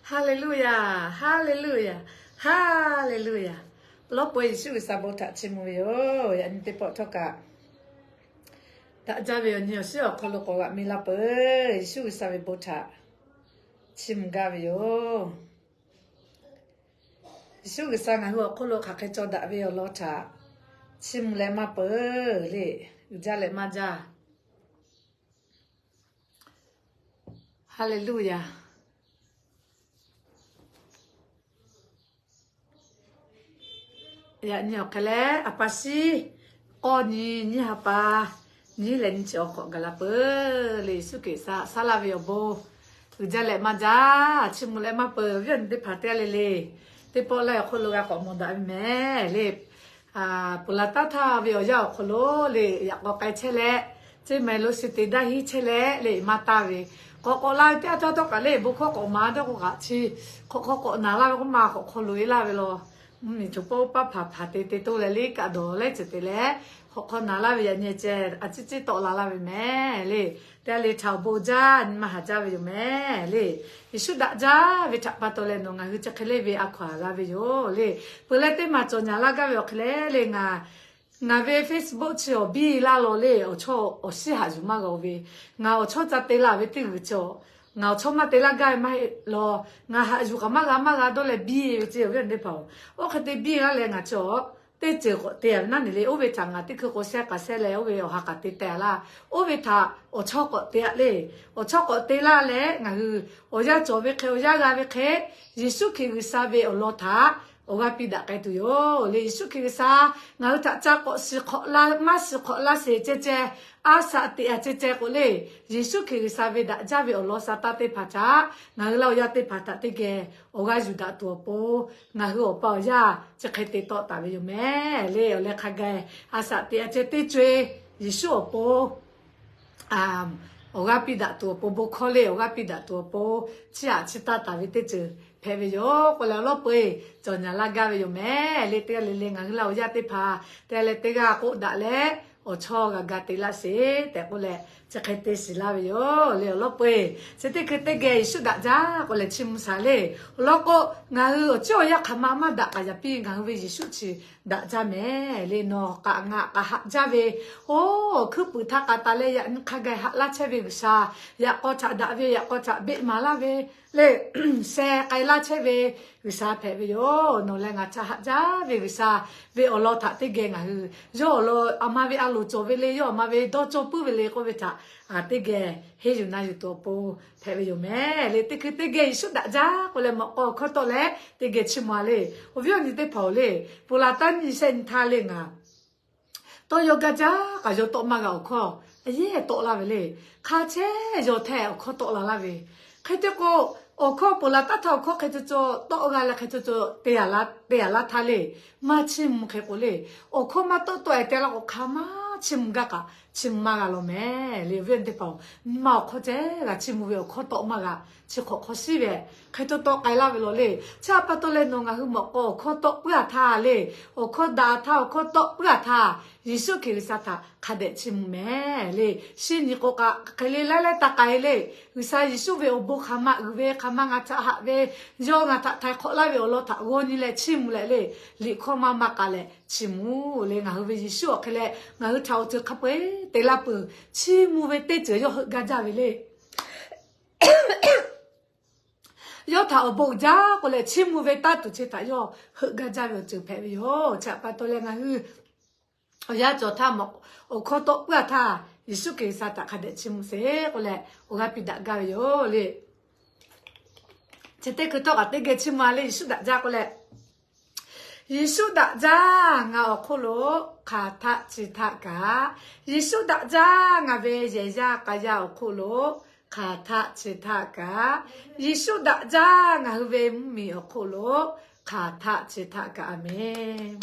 Haˍleˍluˆyaˬ, Haˍleˍluˆyaˬ, Haˍleˍluˆyaˬ. Awˬ lawn peuˬ Yeˍsuˆ G'uiˬsha bon htaꞈ chiˇ mvuh ve yoˬ. Yaꞈ nyi teˇ pawˆ htawˇ kaꞈ daꞈ jaˇ ve awˬ nyi awˬ shinˉ awˬ hk'aw lo k'awꞈ g'aꞈ mi laˇ peuˬ. Yeˍsuˆ G'uiˬsha ve bon htaꞈ chiˇ mvuh gaˇ ve yoˬ. Yeˍsuˆ G'uiˬsha ngaˬ hui awˬ hk'oˆ lo hk'aˬ hk'e caw daꞈ ve awˬ lawn htaꞈ chiˇ mvuh leh maˇ peuˬ le. Uiˍ jaˇ leh maˇ jaˇ. Haˍleˍluˆyaˬ. Yaꞈ nyi awˬ hk'e leh a pa shiˉ k'awˇ nyi nyiˇ ha pa nyiˇ leh nyi chi awˬ hk'awꞈ gaˬ la peuˬ le. Yeˍsuˆ Hkriꞈ saˍ laˇ ve awˬ bon uiˍ jaˇ leh maˇ jaˇ, chiˇ mvuh leh maˇ peuˬ. Viˉ awˬ nyi teˇ hpaˍ teˇ g'aˇ le le teˇ pawˆ laiˉ awˬ hk'oˆ lo g'a k'awꞈ mawˬ daꞈ ve mehˍ le. Ponˬ laˬ taˉ htaˇ ve awˬ yanˇ awˬ hk'aw lo le, yaꞈ k'aw k'ai chehˇ leh, ceˇ mehˍ lo shi te daˇ hiˉ chehˇ leh le, maˇ taˇ ve k'awꞈ k'awꞈ la ve teˇ yanˇ htawˇ htawˇ kaꞈ le, bon hkawˇ k'awꞈ maˍ dawˇ k'o kaꞈ chi hk'awꞈ hk'aw k'awꞈ naˍ laˇ ve k'oˆ ma, hk'awꞈ hk'aw loꞈ e laˇ ve law. Mvuhˇmiˬ choˬ pawˆ paˇ hpaˍ hpaˍ te te toˇ leh le kaꞈ dawˬ leh ceuˬ te leh, hk'awꞈ hk'aw naˍ laˇ ve yaꞈ nyi ceh a ciˉ ciˉ tawˆ la laˇ ve mehˍ le. Teˇ g'aˇ le htaꞈ awˬ bon jaˇ nyi ma haˍ jaˇ ve yoˬ mehˍ le. Yeˍsuˆ daꞈ jaˇ ve htaꞈ pa taw leh nawˬ ngaˬ hui chi hk'e le ve a hkaw aˬ g'a ve yoˬ le. Peuˬ leh teˇ maˬ cawˬ nyaˍ laˇ gaˇ ve awˬ hk'e le le ngaˬ ngaˬ ve Facebook chi awˬ biˇ laˇ law le, awˬ chawˇ awˬ shiˉ haꞈ yuˬ maˇ g'a-o ve. Ngaˬ awˬ chawˇ ca te laˇ ve teˇ g'uiˬ chi awˬ, ngaˬ awˬ chawˇ maˇ te laˇ gaˇ ve maˇ heˆ law. Ngaˬ haꞈ yuˬ kaꞈ maˇ g'a maˇ g'a dawˇ leh biˇ ve ceˇ, awˬ viˉ awˬ nyi teˇ hpaˍ-oˬ. Oˇ hk'e te biˇ laˇ leh ngaˬ chi awˬ teˇ ceuˬ k'awꞈ te a ve naˉ ne le. Oˇ ve htaꞈ ngaˬ teˇ hkui k'o share k'aꞈ share leh, oˇ ve awˬ ha k'aꞈ te teh a laˇ. Oˇ ve htaꞈ awˬ chawˇ k'awꞈ te a le. Awˬ chawˇ k'awꞈ te laˇ leh ngaˬ hui awˬ yanˇ cawˬ ve hk'e, awˬ yanˇ g'a ve hk'e, Yeˍsuˆ Hkriꞈ G'uiˬsha ve awˬ lawn htaꞈ awˬ g'aˇ piˇ daꞈ k'ai tuˬ yoˬ le. Yeˍsuˆ Hkriꞈ G'uiˬsha ngaˬ hui htaꞈ ca k'awꞈ shiˍ hk'awꞈ laˇ, maˇ shiˍ hk'awꞈ laˇ sheˍ ceh ceh, a shaꞈ teꞈ a ceh ceh k'o le, Yeˍsuˆ Hkriꞈ G'uiˬsha ve daꞈ jaˇ ve awˬ lawn sa taˇ teˇ hpaˍ htaꞈ ngaˬ hui laˇ awˬ yanˇ teˇ hpaˍ htaꞈ teˇ geh awˬ g'aˇ yuˬ daꞈ tuˬ awˬ pon, ngaˬ hui awˬ pa awˬ yanˇ chi hk'e te tawˆ taˍ ve yoˬ mehˍ le. Awˬ leh hk'a gaˬ a shaꞈ teꞈ a ceh teˇ co e Yeˍsuˆ awˬ pon awˬ g'aˇ piˇ daꞈ tuˬ awˬ pon, bon hkawˇ le awˬ g'aˇ piˇ daꞈ tuˬ awˬ pon, chiˇ aꞈ chiˇ taˇ taˍ ve teˇ ceuˬ hpehꞈ ve yoˬ k'oˆ leh awˬ lawn peu eˬ cawˬ nyaˍ laˇ gaˇ ve yoˬ mehˍ le. Teˇ g'aˇ le le ngaˬ hui laˇ awˬ yanˇ teˇ hpaˍ teˇ g'aˇ leh teˇ g'aˇ k'oˆ daꞈ leh, awˬ chawˇ g'a ga te laˇ sheˍ tehꞈ k'oˆ leh, chi hk'e te shiˍ laˇ ve yoˬ le. Awˬ lawn peu eˬ chi teˇ hkui teˇ geh Yeˍsuˆ daꞈ jaˇ k'oˆ leh chiˇ mvuh shaˍ le. Awˬ lawn k'o, ngaˬ hui awˬ ciˉ awˬ yanˇ hk'aˬ ma maˇ daꞈ k'aꞈ yaꞈ piˇ ngaˬ hui ve Yeˍsuˆ chi daꞈ jaˇ mehˍ le. Nawˬ k'aꞈ ngaˬ k'aꞈ haꞈ jaˇ ve, oˇ hkuiˉ puiˍ htaˇ k'a taˍ leh yaꞈ nyi hk'a gaˬ haꞈ laˇ chehˇ ve G'uiˬsha, yaꞈ k'aw htaꞈ daꞈ ve, yaꞈ k'aw htaꞈ beˆ maˍ laˇ ve le, sheh k'ai laˇ chehˇ ve G'uiˬsha hpehꞈ ve yoˬ. Nawˬ leh ngaˬ htaꞈ haꞈ jaˇ ve G'uiˬsha ve awˬ lawn htaꞈ teˇ geh ngaˬ hui yawˇ awˬ lawn aˬ ma ve a loˍ cawˬ ve le, yawˇ aˬ ma ve dawˇ cawˇ puiˉ ve le k'oˆ ve htaꞈ teˇ geh henˇ yuˬ na yuˬ tuˬ awˬ pon hpehꞈ ve yoˬ mehˍ le. Teˇ hkui teˇ geh Yeˍsuˆ daꞈ jaˇ k'oˆ leh mawꞈ k'aw awˬ hkawˇ tawˆ leh teˇ geh chiˇ mvuh a le. Awˬ viˉ awˬ nyi teˇ hpaˍ-oˬ le, ponˬ laˬ taˉ nyi shehˆ nyi htaˇ le ngaˬ tawˇ yaw gaˇ jaˇ k'aꞈ yaw tawˆ maˇ g'a awˬ hkawˇ a yehˬ tawˆ laˇ ve le. Hk'a chehˇ yaw htehˇ awˬ hkawˇ tawˆ la laˇ ve. Hk'e te k'o, awˬ hkawˇ ponˬ laˬ taˉ htaˇ awˬ hkawˇ hk'e co co tawˆ g'a leh hk'e co co te a laˇ htaˇ le, maˇ chiˇ mvuh hk'e k'o le, awˬ hkawˇ maˇ tawˆ tawˆ e te laˇ k'o hk'a maˇ chiˇ mvuh gaˇ k'aꞈ chiˇ mvuh maˇ g'a law mehˍ le. Awˬ viˉ awˬ nyi teˇ hpaˍ-oˬ, nyi ma awˬ hkawˇ ceh g'a chiˇ mvuh ve awˬ hkawˇ tawˆ maˇ g'a. Chi hk'awꞈ hk'aw shiˉ ve hk'e co tawˆ k'ai laˇ ve law le. Chi a pa taw leh nawˬ ngaˬ hui mawꞈ k'aw awˬ hkawˇ tawˆ puiˉ a htaˇ le, awˬ hkawˇ daꞈ a htaˇ awˬ hkawˇ tawˆ puiˉ a htaˇ, Yeˍsuˆ Hkriꞈ G'uiˬsha htaꞈ hk'a dehꞈ chiˇ mvuh mehˍ le. Shinˉ nyi k'o kaꞈ hk'e le laiˉ laiˉ taˇ k'ai le. G'uiˬsha Yeˍsuˆ ve awˬ bon hk'aˬ ma uiˍ ve, hk'aˬ ma ngaˬ htaꞈ haꞈ ve, yawˇ ngaˬ htaꞈ htaiˍ hk'awꞈ laˇ ve awˬ lawn htaꞈ g'aw nyi leh chiˇ mvuh leh le, liꞈ hkawˇ maˇ maˇ k'a leh chiˇ mvuh le. Ngaˬ hui ve Yeˍsuˆ awˬ hk'e leh ngaˬ hui htaꞈ awˬ ceuˬ hk'a peu-eˬ te laˇ peuˬ. Chiˇ mvuh ve teˇ ceuˬ yawˇ heuˆ gaˇ jaˇ ve le. Yawˇ htaꞈ awˬ bon uiˍ jaˇ k'oˆ leh chiˇ mvuh ve taˇ tuˬ chi htaꞈ yawˇ heuˆ gaˇ jaˇ ve awˬ ceuˬ hpehꞈ ve yoˬ. Chi a pa taw leh ngaˬ hui awˬ yanˇ cawˬ htaˇ mawꞈ awˬ hkawˇ tawˆ puiˉ a htaˇ, Yeˍsuˆ Hkriꞈ G'uiˬsha htaꞈ hk'a dehꞈ chiˇ mvuh sheˍ k'oˆ leh awˬ g'aˇ piˇ daꞈ gaˇ ve yoˬ le. Chi teˇ hkui htawˇ kaꞈ teˇ geh chiˇ mvuh a le, Yeˍsuˆ daꞈ jaˇ k'oˆ leh, Yeˍsuˆ daꞈ jaˇ ngaˬ awˬ hk'oˆ lo hk'aˬ htaˆ chi htaˆ kaꞈ, Yeˍsuˆ daꞈ jaˇ ngaˬ ve yehˬ yaˇ k'a yaˇ awˬ hk'oˆ lo hk'aˬ htaˆ chi htaˆ kaꞈ, Yeˍsuˆ daꞈ jaˇ ngaˬ hui ve mvuhˇmiˬ awˬ hk'oˆ lo hk'aˬ htaˆ chi htaˆ kaꞈ. A menˬ.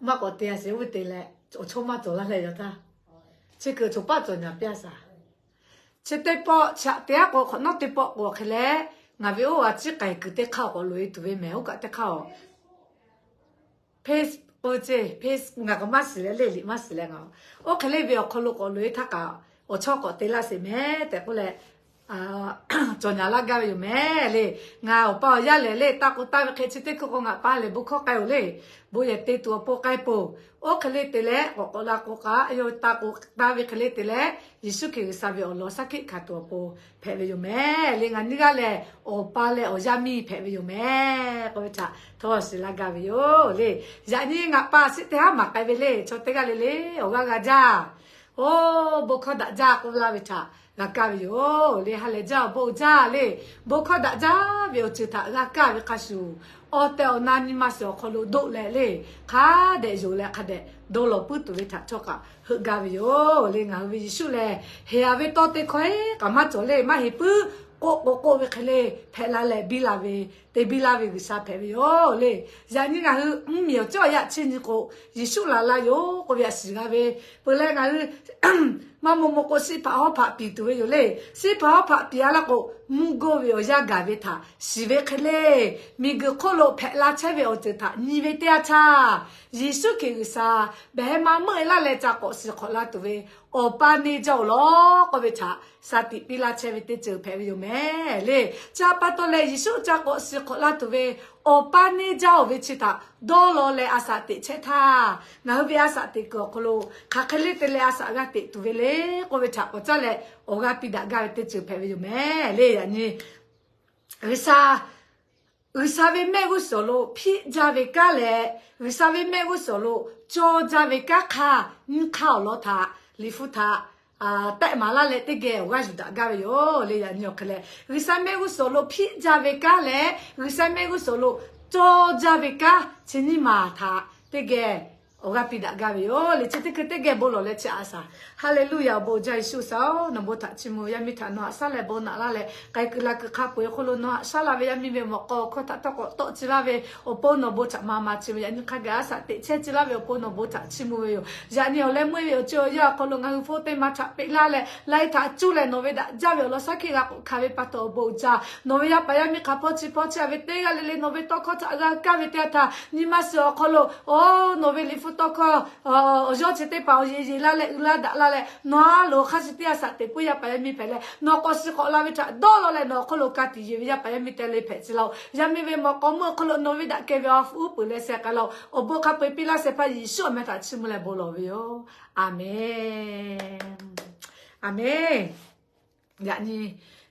Maˇ k'awꞈ te a sheˍ, oˇ ve te leh awˬ chawˇ maˇ cawˬ laˇ leh yaw htaˇ, chi kuiˬ choˬ paˆ cawˬ nyaˍ piˇ a shaˍ. Chi teˇ pawˆ chaꞈ te aˉ k'o hk'awꞈ nawˉ teˇ pawˆ k'o hk'e leh, ngaˬ ve oˇ a ciˉ k'ai kuiˬ teˇ hk'aˇ k'awꞈ loꞈ e tuˬ ve mehˍ. Oˇ kaꞈ teˇ hk'aˇ-oˬ, Face k'oˆ ve ceˇ, Face ngaˬ k'awꞈ maˇ shiˍ leh le, liꞈ maˇ shiˍ leh ngaˬ oˇ hk'e le ve awˬ hk'aw lo k'awꞈ loꞈ e htaˇ kaꞈ awˬ chawˇ k'awꞈ te laˇ sheˍ mehˍ tehꞈ k'oˆ leh, cawˬ nyaˍ laˇ gaˇ ve yoˬ mehˍ le. Ngaˬ awˬ pa awˬ yaˇ lehˬ le, taˇ k'oˆ taˇ ve hk'e chi teˇ hkui k'o ngaˬ pa lehˬ bon hkawˇ k'ai-oˬ le. Bon yehˬ te tuˬ awˬ pon k'ai peuˬ. Oˇ hk'e le te leh k'awꞈ k'awꞈ la k'o k'aꞈ, yawˇ taˇ k'oˆ taˇ ve hk'e le te leh, Yeˍsuˆ Hkriꞈ G'uiˬsha ve awˬ lawn shaˉ hkiˆ hkanˍ tuˬ awˬ pon hpehꞈ ve yoˬ mehˍ le. Ngaˬ nyiˇ g'aˇ lehˬ, awˬ pa leh awˬ yaˇ miˇ hpehꞈ ve yoˬ mehˍ k'oˆ ve htaꞈ htawˇ shiˍ laˇ gaˇ ve yoˬ le. Yaꞈ nyi ngaˬ pa shiˆ teˇ haˉ maˍ k'ai ve le, chaw teˇ g'aˇ le le awˬ g'aˇ g'a jaˇ. Oˇ, bon hkawˇ daꞈ jaˇ k'oˆ laˇ ve htaꞈ g'a kaˇ ve yoˬ le. Ha lehˬ jaˇ awˬ bon jaˇ le. Bon hkawˇ daꞈ jaˇ ve awˬ ceuˬ htaꞈ g'a kaˇ ve hk'a shuˍ, awˬ tehˬ awˬ na nyi ma suhˍ awˬ hk'aw lo doˆ leh le, hk'a dehꞈ yonˍ leh hk'a dehꞈ dawˇ lawˬ puiˉ tuˬ ve htaꞈ htawˇ kaꞈ heuˆ gaˇ ve yoˬ le. Ngaˬ hui ve Yeˍsuˆ lehˬ, heˍ aˍ ve tawˇ teˇ hkawˇ kaꞈ maˇ cawˬ le, maˇ heˍ puiˉ k'oˆ k'o k'oˆ ve hk'e le hpehꞈ la leh biˇ la ve, te biˇ laˇ ve G'uiˬsha hpehꞈ ve yoˬ le. Yaꞈ nyi ngaˬ hui mvuhˇmiˬ awˬ cawˇ yaꞈ chi nyi k'o, Yeˍsuˆ laˬ la yoˬ k'oˆ ve htaꞈ shiˍ g'a ve, peuˬ leh ngaˬ hui maˇ maw maw k'o, siˉ hpaꞈ hawˉ hpaꞈ piˍ tuˬ ve yoˬ le. Siˉ hpaꞈ hawˉ hpaꞈ piˍ a laˇ k'o, mvuhˇ goˇ ve awˬ yanˇ gaˬ ve htaꞈ shiˍ ve hk'e le, miˬguiˬ hk'oˆ lo hpehꞈ la chehˇ ve awˬ ceuˬ htaꞈ nyi ve teˇ yanˇ htaˇ, Yeˍsuˆ Hkriꞈ G'uiˬsha behˬ heh ma meuˆ e laˇ leh ca k'awꞈ shiˍ hk'awꞈ la tuˬ ve Awˬ pa neˇ jaˇ-oˬ law k'oˆ ve htaꞈ shaˍ tiꞈ piˇ laˇ chehˇ ve teˇ ceuˬ hpehꞈ ve yoˬ mehˍ le. Chi pa taw leh Yeˍsuˆ ca k'awꞈ shiˍ hk'awꞈ la tuˬ ve Awˬ pa neˇ jaˇ-oˬ ve chi htaꞈ dawˇ law leh a shaꞈ teꞈ chehˇ htaˇ, ngaˬ hui ve a shaꞈ teꞈ kuiˬ awˬ hk'aw lo hk'aˬ hk'e le te leh a shaꞈ g'a teꞈ tuˬ ve le k'oˆ ve htaꞈ k'awꞈ caˉ leh awˬ g'aˇ piˇ daꞈ gaˇ ve teˇ ceuˬ hpehꞈ ve yoˬ mehˍ le. Yaꞈ nyi G'uiˬsha G'uiˬsha ve mehˆ g'uˇ suhˍ lo hpiˆ jaˇ ve kanˉ leh, G'uiˬsha ve mehˆ g'uˇ suhˍ lo cawˇ jaˇ ve kanˉ hk'aˇ nyiˇ hk'aˇ awˬ lawn htaꞈ liꞈ hpu htaꞈ tehˆ maˍ laˇ leh teˇ geh awˬ g'aˇ yuˬ daꞈ gaˇ ve yoˬ le. Yaꞈ nyi awˬ hk'e leh, G'uiˬsha mehˆ g'uˇ suhˍ lo hpiˆ jaˇ ve kanˉ leh G'uiˬsha mehˆ g'uˇ suhˍ lo cawˇ jaˇ ve kanˉ chi nyiˇ maˬ htaꞈ teˇ geh awˬ g'aˇ piˇ daꞈ gaˇ ve yoˬ le. Chi teˇ hkui teˇ geh bon lawˬ leh chi a shaˍ. Haˍleˍluˇyaꞈ, awˬ bon uiˍ jaˇ Yeˍsuˆ G'uiˬsha-oˬ, nawˬ bon htaꞈ chiˇ mvuh ve yaˇ miˇ htaꞈ nawˬ haꞈ shaˉ leh bon naꞈ laˇ leh k'ai kuiˬ la kuiˬ hk'a peu-eˬ hk'oˆ lo nawˬ haꞈ shaˉ la ve yaˇ miˇ ve mawꞈ k'aw awˬ hkawˇ htaꞈ tawˇ k'awꞈ tawˆ ci laˇ ve awˬ pon nawˬ bon htaꞈ ma ma chiˇ mvuh. Yaꞈ nyi hk'a gaˬ a shaꞈ teꞈ chehˇ ci laˇ ve awˬ pon nawˬ bon htaꞈ chiˇ mvuh ve yoˬ. Yaꞈ nyi awˬ leh meuˇ ve awˬ ceuˬ awˬ yanˇ awˬ hk'aw lo ngaˬ hui hpawˇ teˇ ma htaꞈ peꞈ laˇ leh laiˉ htaꞈ cuˇ leh nawˬ ve daꞈ jaˇ ve awˬ lawn shaˉ hkiˆ g'a k'oˆ hkanˍ ve pa taw awˬ bon uiˍ jaˇ. Nawˬ ve yaˇ paˍ yaˇ miˇ hk'a hpawˇ chi hpawˇ chehˇ a ve teˇ g'aˇ le le nawˬ ve tawˇ hkawˇ htaꞈ g'a kaˇ ve teˇ yanˇ htaˇ, nyi ma suhˍ awˬ hk'aw lo, oˇ, nawˬ ve liꞈ hpu tawˇ hkawˇ awˬ yawˇ chi teˇ hpaˍ awˬ yeˬ yeˬ laˇ leh uiˍ laˇ daꞈ laˇ leh nawˬ a loˍ hk'a shuˍ teˇ g'aˇ shaꞈ teꞈ puiˉ yaˇ paˍ yaˇ miˇ hpehꞈ leh nawˬ k'awꞈ shiˍ k'awꞈ la ve htaꞈ dawˇ law leh nawˬ awˬ hk'aw lo ka tiꞈ yeˬ ve yaˇ paˍ yaˇ miˇ te le hpehꞈ ci laˇ-oˬ. Yaˇ miˇ ve mawꞈ k'aw meuˇ awˬ hk'aw lo nawˬ ve daꞈ kehˬ ve awˬ uˉ peunˍ leh sheh k'ai laˇ-oˬ. Awˬ bon hk'a peu-eˬ piˇ laˇ shehˍ hpaˇ Yeˍsuˆ awˬ meh htaꞈ chiˇ mvuh leh bon lawˬ ve yoˬ. Aˍmenˍ. Aˍmenˍ. Yaꞈ nyi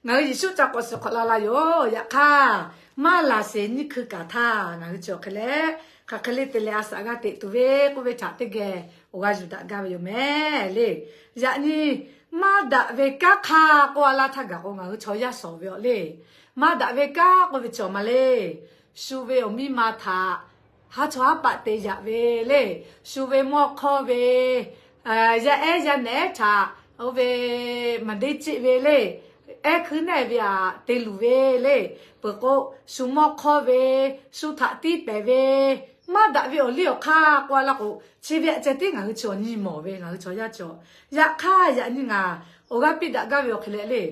ngaˬ hui Yeˍsuˆ ca k'awꞈ shiˍ hk'awꞈ la la yoˬ. Yaꞈ hk'aˇ, maˇ laˬ sheˍ nyiˇ hkui kaꞈ htaˇ ngaˬ hui chi awˬ hk'e leh hk'aˬ hk'e le te leh a shaꞈ g'a teꞈ tuˬ ve k'oˆ ve htaꞈ teˇ geh awˬ g'aˇ yuˬ daꞈ gaˇ ve yoˬ mehˍ le. Yaꞈ nyi maˇ daꞈ ve kanˉ hk'aˇ k'oˆ a laˇ htaˇ gaˬ k'o ngaˬ hui chaw yaˇ shawˍ ve awˬ le. Maˇ daꞈ ve kanˉ k'oˆ ve cawˬ ma le. Shu ve awˬ miˇ ma htaꞈ haˉ chawˇ haˉ paˆ te yaꞈ ve le. Shu ve mawˇ hkawˇ ve yaˇ ehˉ yaˇ nehˬ htaꞈ oˇ ve maˍ deˇ ciˆ ve le. Ehˉ hkui neˆ ve aꞈ te luˬ ve le. Peuˬ k'o, shu mawˇ hkawˇ ve, shu htaꞈ tiˇ pehˍ ve, maˇ daꞈ ve awˬ liˇ awˬ hk'aˇ k'oˆ a laˇ k'o, chi ve aꞈ ceh tiˉ ngaˬ hui chaw nyi mawˬ ve ngaˬ hui chaw yaˇ cawˬ. Yaꞈ hk'aˇ yaꞈ nyi ngaˬ awˬ g'aˇ piˇ daꞈ gaˇ ve awˬ hk'e leh le,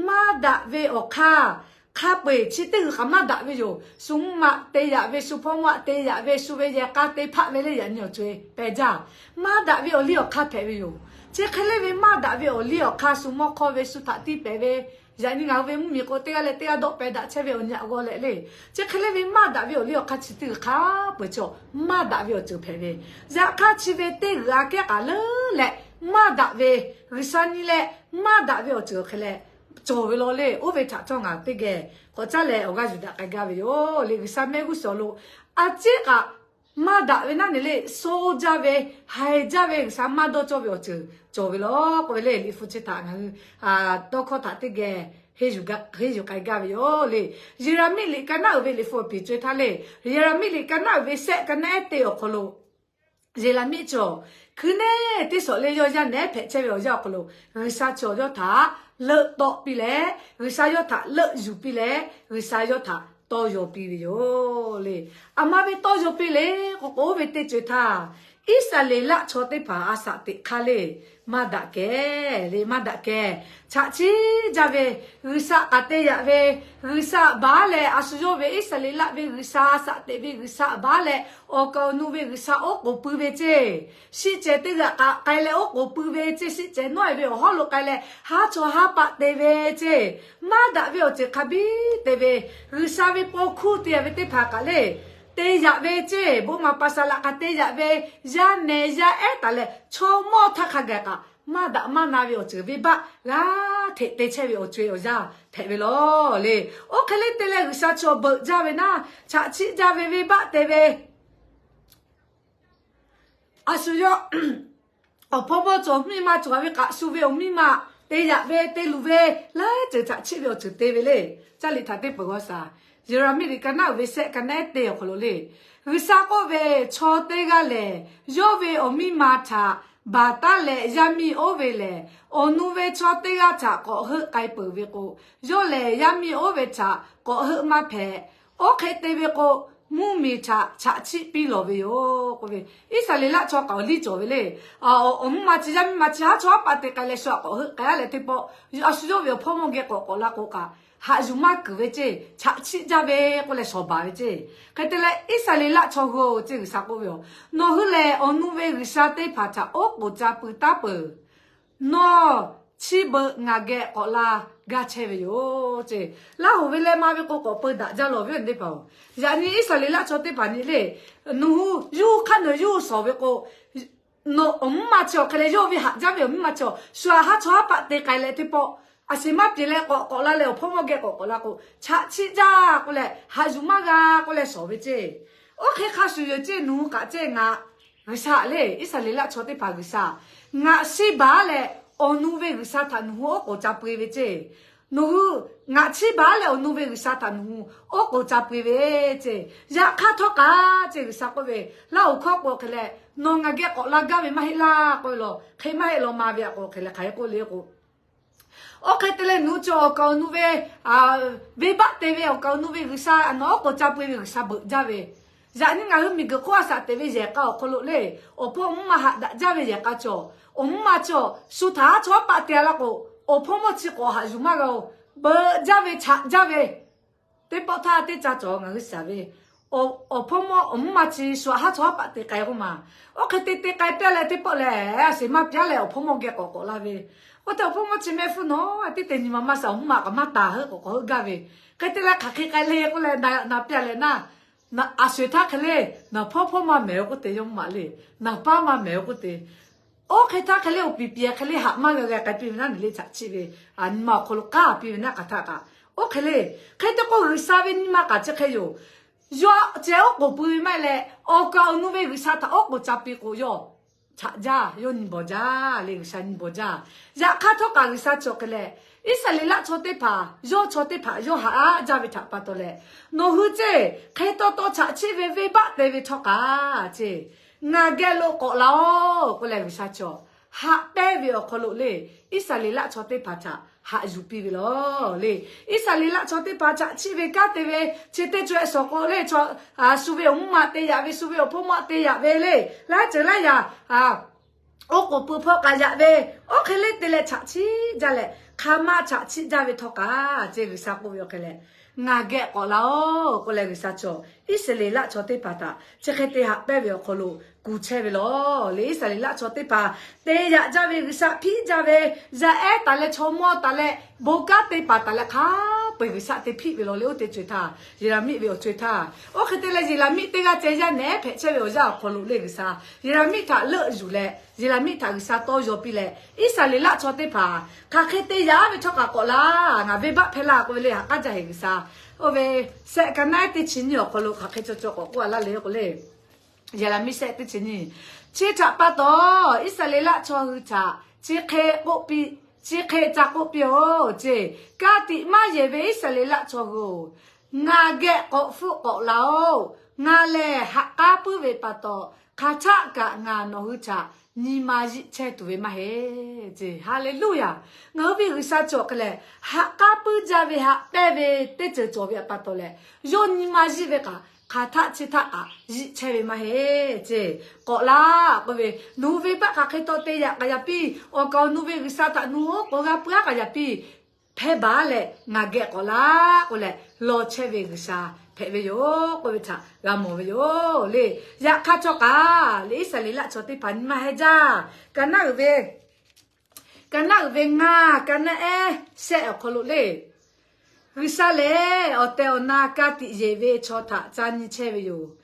maˇ daꞈ ve awˬ hk'aˇ hk'a peu-eˬ chi teˇ g'uiˬ kaꞈ maˇ daꞈ ve yoˬ. Shu mvuhˇ maꞈ te yaꞈ ve, shu hpawˇ mvuhˇ aꞈ te yaꞈ ve, shu ve yehˬ k'a te hpaˆ ve le yaꞈ nyi awˬ co-e pehˬ jaˇ. Maˇ daꞈ ve awˬ liˇ awˬ hk'aˇ hpehꞈ ve yoˬ. Chi hk'e le ve maˇ daꞈ ve awˬ liˇ awˬ hk'aˇ shu mawˇ hkawˇ ve shu htaꞈ tiˇ pehˍ ve, yaꞈ nyi ngaˬ hui ve mvuhˇmiˬ k'o teˇ g'aˇ leh teˇ g'aˇ dawˆ pehˍ daꞈ chehˇ ve awˬ nyi aꞈ g'aw leh le. Chi hk'e le ve maˇ daꞈ ve awˬ liˇ awˬ hk'aˇ chi teˇ g'uiˬ hk'a peu-eˬ cawˬ maˇ daꞈ ve awˬ ceuˬ hpehꞈ ve. Yaꞈ hk'aˇ chi ve teˇ g'uiˬ aꞈ kehˉ k'aꞈ leuˉ leh maˇ daꞈ ve, G'uiˬsha nyi leh maˇ daꞈ ve awˬ ceuˬ awˬ hk'e leh cawˬ ve law le. Oˇ ve htaꞈ htawˇ ngaˬ teˇ geh k'awꞈ caˉ leh awˬ g'aˇ yuˬ daꞈ k'ai gaˇ ve yoˬ le. G'uiˬsha mehˆ g'uˇ suhˍ lo a ciˉ kaꞈ maˇ daꞈ ve naˉ ne le, sho jaˇ ve, haiˬ jaˇ ve, G'uiˬsha maˇ dawˇ cawˇ ve awˬ ceuˬ cawˬ ve law k'oˆ ve le. Liꞈ hpu chi htaꞈ ngaˬ hui tawˇ hkawˇ htaꞈ teˇ geh henˇ yuˬ k'ai gaˇ ve yoˬ le. Yeˍraˍmiˆ liꞈ ka naˉ uiˍ ve liꞈ hpu awˬ piˍ co-e htaˇ le, Yeˍraˍmiˆ liꞈ ka naˉ uiˍ ve shehˆ ka naˉ ehˉ teˇ awˬ hk'aw lo Yeˍraˍmiˆ cawˬ hkui neˇ teˇ shawˍ le yawˇ yaˇ nehˉ hpehꞈ chehˇ ve awˬ yanˇ awˬ hk'aw lo, G'uiˬsha cawˬ yawˇ htaꞈ leuˆ tawˆ piˇ leh, G'uiˬsha yawˇ htaꞈ leuˆ yuˬ piˇ leh, G'uiˬsha yawˇ htaꞈ tawˇ yaw piˇ ve yoˬ le. Aˬ ma ve tawˇ yaw piˇ le k'o k'o, oˇ ve teˇ co-e htaˇ Iˉsaˍreˍlaˆ chaw teˇ hpaˍ a shaꞈ teꞈ hk'aˇ le, maˇ daꞈ kehˬ le, maˇ daꞈ kehˬ. Chaꞈ chiˆ jaˇ ve, G'uiˬsha k'aꞈ te yaꞈ ve, G'uiˬsha baˬ leh a shu yawˇ ve Iˉsaˍreˍlaˆ ve G'uiˬsha, a shaꞈ teꞈ ve G'uiˬsha baˬ leh awˬ kaˍ awˬ nu ve G'uiˬsha oˉ k'oˍ pui ve ceˇ. Shiˆ cehˬ teˇ g'aꞈ k'aꞈ k'ai leh oˉ k'oˍ pui ve ceˇ. Shiˆ cehˬ nawˉ e ve awˬ hawˉ lo k'ai leh haˉ chawˇ haˉ paˆ te ve ceˇ. Maˇ daꞈ ve awˬ ceuˬ hk'a biˉ te ve, G'uiˬsha ve paw hkuˇ te yaꞈ ve teˇ hpaˍ kaꞈ le, te yaꞈ ve ceˇ. Bon maˍ paˍ saˍ laꞈ k'aꞈ te yaꞈ ve, yaˇ nehˬ yaˇ ehˉ taˍ leh chaw mawˇ htaˇ hk'a gaˬ kaꞈ maˇ daꞈ maˇ na ve awˬ ceuˬ venˇbaˆ g'a hteꞈ te chehˇ ve awˬ co-e awˬ yanˇ hpehꞈ ve lawˬ le. Oˇ hk'e le te leh G'uiˬsha chaw beuꞈ jaˇ ve naˇ, chaꞈ chiˆ jaˇ ve venˇbaˆ te ve, a shu yawˇ awˬ hpawˇ mawˇ cawˬ, miˇ ma cawˬ ve kaꞈ shu ve awˬ miˇ ma te yaꞈ ve te luˬ ve, laiˉ ceuˬ chaꞈ chiˆ ve awˬ ceuˬ te ve le. Caˇ liꞈ htaꞈ teˇ peuˬ g'aw shaˍ, Yeˍraˍmiˆ liꞈ ka naˉ uiˍ ve sehˆ ka naˉ ehˉ teˇ awˬ hk'aw lo le, G'uiˬsha k'oˆ ve, Chaw teˇ g'aˇ lehˬ, yawˇ ve awˬ miˇ ma htaꞈ baˬ taˉ leh yaˇ miˇ oˇ ve lehˬ, awˬ nu ve chaw teˇ g'aˇ htaꞈ k'awꞈ heuˆ k'ai peuˬ ve k'o, yawˇ lehˬ yaˇ miˇ oˇ ve htaꞈ k'awꞈ heuˆ maˇ hpehꞈ. Oˇ hk'e te ve k'o, mvuhˇmiˬ htaꞈ chaꞈ chiˆ piˇ lawˬ ve yoˬ k'oˆ ve, Iˉsaˍreˍlaˆ chaw kaꞈ awˬ liˇ cawˬ ve le. Awˬ mvuhˇ ma chi yaˇ miˇ ma chi haˉ chawˇ haˉ paˆ te k'ai leh shu htaꞈ k'awꞈ heuˆ k'ai a leh teˇ pawˆ, a shu yawˇ ve awˬ hpawˇ mawˇ geh k'awꞈ k'awꞈ la k'o kaꞈ, haꞈ yuˬ maˇ kuiˬ ve ceˇ. Chaꞈ chiˆ jaˇ ve k'oˆ leh shawˍ baˬ ve ceˇ. Hk'e te leh Iˉsaˍreˍlaˆ chaw hui-oˬ ceˇ, G'uiˬsha k'oˆ ve yoˬ, nawˬ hui lehˬ awˬ nu ve g'uiˬsha teˇ hpaˍ htaꞈ oˉ k'oˍ ca pui taˉ peuˬ. Nawˬ chi beuꞈ ngaˬ geh k'awꞈ la gaˇ chehˇ ve yoˬ ceˇ. Laˇ hoˍ ve leh ma ve k'o k'awꞈ peu daꞈ jaˇ lawˬ ve teˇ hpaˍ-oˬ. Yaꞈ nyi Iˉsaˍreˍlaˆ chaw teˇ hpaˍ nyi le, nawˬ hui yawˇ hk'aˇ nawˬ yawˇ shawˍ ve k'o, nawˬ awˬ mvuhˇ ma chi awˬ hk'e leh yawˇ ve haꞈ jaˇ ve awˬ miˇ ma chi awˬ shu htaꞈ haˉ chawˇ haˉ paˆ te k'ai leh teˇ pawˆ, a shu maˇ piˍ leh k'awꞈ k'awꞈ la leh awˬ hpawˇ mawˇ geh k'awꞈ k'awꞈ la k'o, chaꞈ chiˆ jaˇ k'oˆ leh haꞈ yuˬ maˇ g'a k'oˆ leh shawˍ ve ceˇ. Oˇ hk'e hk'a shuˍ yoˬ ceˇ, nawˬ hui kaꞈ ceˇ, ngaˬ G'uiˬsha le, Iˉsaˍreˍlaˆ chaw teˇ hpaˍ G'uiˬsha, ngaˬ shiˉ baˬ leh awˬ nu ve g'uiˬsha htaꞈ nawˬ hui oˉ k'oˍ ca pui ve ceˇ. Nawˬ hui ngaˬ chiˇ baˬ leh awˬ nu ve g'uiˬsha htaꞈ nawˬ hui oˉ k'oˍ ca pui ve ceˇ. Yaꞈ hk'aˇ htawˇ kaꞈ ceˇ, G'uiˬsha k'oˆ ve, Laˇ hoˍ hkawˇ k'o hk'e leh nawˬ ngaˬ geh k'awꞈ la gaˇ ve maˇ heˆ laˇ k'oˆ ve law, hk'e maˇ heˆ law ma ve aꞈ k'o hk'e leh hk'aˬ hk'e k'oˆ le k'o, oˇ hk'e te leh nawˬ hui chi awˬ kaˍ awˬ nu ve, venˇbaˆ te ve awˬ kaˍ awˬ nu ve g'uiˬsha, nawˬ oˉ k'oˍ ca pui ve g'uiˬsha beuꞈ jaˇ ve, yaꞈ nyi ngaˬ hui miˬguiˬ hk'oˆ a shaꞈ teꞈ ve yehˬ k'a awˬ hk'aw lo le, awˬ hpawˇ awˬ mvuhˇ ma haꞈ daꞈ jaˇ ve yehˬ k'a cawˬ, awˬ mvuhˇ ma cawˬ shu htaꞈ haˉ chawˇ haˉ paˆ te a laˇ k'o, awˬ hpawˇ mawˇ chi k'awꞈ haꞈ yuˬ maˇ g'a-oˬ, beuꞈ jaˇ ve chaꞈ jaˇ ve, teˇ pawˆ htaˇ teˇ ca cawˬ ngaˬ hui shaˍ ve, awˬ hpawˇ mawˇ awˬ mvuhˇ ma chi shu htaꞈ haˉ chawˇ haˉ paˆ te k'ai k'oˆ ma. Oˇ hk'e te te k'ai piˇ leh teˇ pawˆ lehˬ, a shu maˇ piˇ leh awˬ hpawˇ mawˇ geh k'awꞈ k'awꞈ la ve, oˇ htaˇ awˬ hpawˇ mawˇ chi mehˆ hpfuhˇ nawˉ teˇ te nyi ma maˇ shaˍ, awˬ mvuhˇ ma kaꞈ maˇ taˍ heuˆ k'awꞈ k'awꞈ heuˆ gaˇ ve, hk'e te leh hk'aˬ hk'e k'ai le k'oˆ leh na piˇ leh na, a shu htaˇ hk'e le, naˬ hpawˇ hpawˇ maˇ mehˍ-oˬ k'oˆ te, yawˇ mvuhˇ ma le, naˬ paˉ maˇ mehˍ-oˬ k'oˆ te. Oˇ hk'e htaˇ hk'e le, awˬ piˍ piˍ hk'e le haꞈ maˇ g'a g'a k'ai piˇ ve naˉ, nyi le chaꞈ chiˆ ve, nyi ma awˬ hk'aw lo k'aˉ piˇ ve naˉ hk'aˬ htaˇ kaꞈ, oˇ hk'e le. Hk'e te k'o G'uiˬsha ve nyi ma kaꞈ chi hk'e yoˬ. Yawˇ ceh oˉ k'oˍ pui ve maˇ heˆ leh, awˬ kaˍ awˬ nu ve g'uiˬsha htaꞈ oˉ k'oˍ ca piˇ k'o, yawˇ chaꞈ jaˇ, yawˇ nyi bawˬ jaˇ le, G'uiˬsha nyi bawˬ jaˇ. Yaꞈ hk'aˇ htawˇ kaꞈ G'uiˬsha chi awˬ hk'e leh, Iˉsaˍreˍlaˆ chaw teˇ hpaˍ, yawˇ chaw teˇ hpaˍ yawˇ haꞈ jaˇ ve htaꞈ pa taw leh, nawˬ hui ceˇ hk'e taw taw chaꞈ chiˆ ve venˇbaˆ te ve htawˇ kaꞈ ceˇ, ngaˬ geh lo k'awꞈ la-oˬ k'oˆ leh G'uiˬsha cawˬ haꞈ pehnˇ ve awˬ hk'aw lo le, Iˉsaˍreˍlaˆ chaw teˇ hpaˍ htaꞈ haꞈ yuˬ piˇ ve lawˬ le. Iˉsaˍreˍlaˆ chaw teˇ hpaˍ chaꞈ chiˆ ve kanˉ te ve, chi teˇ caweh shawˍ k'o le, shu ve awˬ mvuhˇ ma te yaꞈ ve, shu ve awˬ hpawˇ mawˇ te yaꞈ ve le, laiˉ ceuˬ laiˉ yaꞈ oˉ k'oˍ pui hpawˇ k'ai yaꞈ ve, oˇ hk'e le te leh chaꞈ chiˆ jaˇ leh hk'aˬ ma chaꞈ chiˆ jaˇ ve htawˇ kaꞈ ceˇ, G'uiˬsha k'oˆ ve awˬ hk'e leh, ngaˬ geh k'awꞈ la-oˬ k'oˆ leh G'uiˬsha cawˬ Iˉsaˍreˍlaˆ chaw teˇ hpaˍ htaꞈ chi hk'e te haꞈ pehnˇ ve awˬ hk'aw lo kuˬ chehˇ ve lawˬ le. Iˉsaˍreˍlaˆ chaw teˇ hpaˍ te yaꞈ jaˇ ve, G'uiˬsha hpiˆ jaˇ ve, yaˇ ehˉ taˍ leh chaw mawˇ taˍ leh bon kanˉ te paˍ taˍ leh hk'a peu-eˬ G'uiˬsha te hpiˆ ve lawˬ le. Oˇ teˇ co-e htaˇ Yeˍraˍmiˆ ve awˬ co-e htaˇ, oˇ hk'e te leh Yeˍraˍmiˆ teˇ g'aˇ ceh yaˇ nehˉ hpehꞈ chehˇ ve awˬ yanˇ awˬ hk'aw lo le, G'uiˬsha Yeˍraˍmiˆ htaꞈ leuˆ yuˬ leh Yeˍraˍmiˆ htaꞈ G'uiˬsha tawˇ yaw piˇ leh, Iˉsaˍreˍlaˆ chaw teˇ hpaˍ hk'aˬ hk'e te yaꞈ ve htawˇ kaꞈ k'awꞈ la, ngaˬ venˇbaˆ hpehˇ laˇ k'oˆ ve le, haꞈ k'aˉ jaˇ heꞈ G'uiˬsha. Oˇ ve sehˆ ka naˉ ehˉ teˇ chi nyiˇ awˬ hk'aw lo hk'aˬ hk'e caw caw k'awꞈ k'oˆ a laˇ le k'o le, Yeˍraˍmiˆ sehˆ teˇ chi nyiˇ, chi htaꞈ pa taw Iˉsaˍreˍlaˆ chaw hui htaꞈ chi hk'e k'oˆ piˇ, chi hk'e ca k'oˆ piˇ-oˬ ceˇ, Ka tiꞈ maˇ yehˬ ve Iˉsaˍreˍlaˆ chaw hui-oˬ, ngaˬ geh k'awꞈ hpfuhˆ k'awꞈ la-oˬ. Ngaˬ lehˬ ha k'aˉ puiˉ ve pa taw, hk'aˬ htaˆ kaꞈ ngaˬ nawˬ hui htaꞈ nyi ma yiˆ chehˇ tuˬ ve maˇ heˆ ceˇ. Haˍleˍluˆyaˍ. Ngaˬ hui ve G'uiˬsha cawˬ hk'e leh, ha k'aˉ puiˉ jaˇ ve haꞈ pehnˇ ve teˇ ceuˬ cawˬ ve pa taw leh, yawˇ nyi ma yiˆ ve kaꞈ hk'aˬ htaˆ chi htaˆ kaꞈ yiˆ chehˇ ve maˇ heˆ ceˇ. K'awꞈ laˇ k'oˆ ve, nawˬ hui venˇbaˆ hk'aˬ hk'e taw te yaꞈ k'aꞈ yaꞈ piˇ, awˬ kaˍ awˬ nu ve G'uiˬsha htaꞈ nawˬ hui oˉ k'oˍ g'a pui aˉ k'aꞈ yaꞈ piˇ, hpehˇ baˬ leh ngaˬ geh k'awꞈ laˇ k'oˆ leh, law chehˇ ve G'uiˬsha hpehꞈ ve yoˬ k'oˆ ve htaꞈ g'a mawˬ ve yoˬ le. Yaꞈ hk'aˇ htawˇ kaꞈ le, Iˉsaˍreˍlaˆ chaw teˇ hpaˍ nyi ma heh jaˇ. Ka naˆ uiˍ ve, ka naˆ uiˍ ve ngaˇ, ka naˆ ehˉ shehˆ awˬ hk'aw lo le, G'uiˬsha lehˬ awˬ tehˬ awˬ na ka tiꞈ yeˬ ve chaw htaꞈ ca nyi chehˇ ve yoˬ.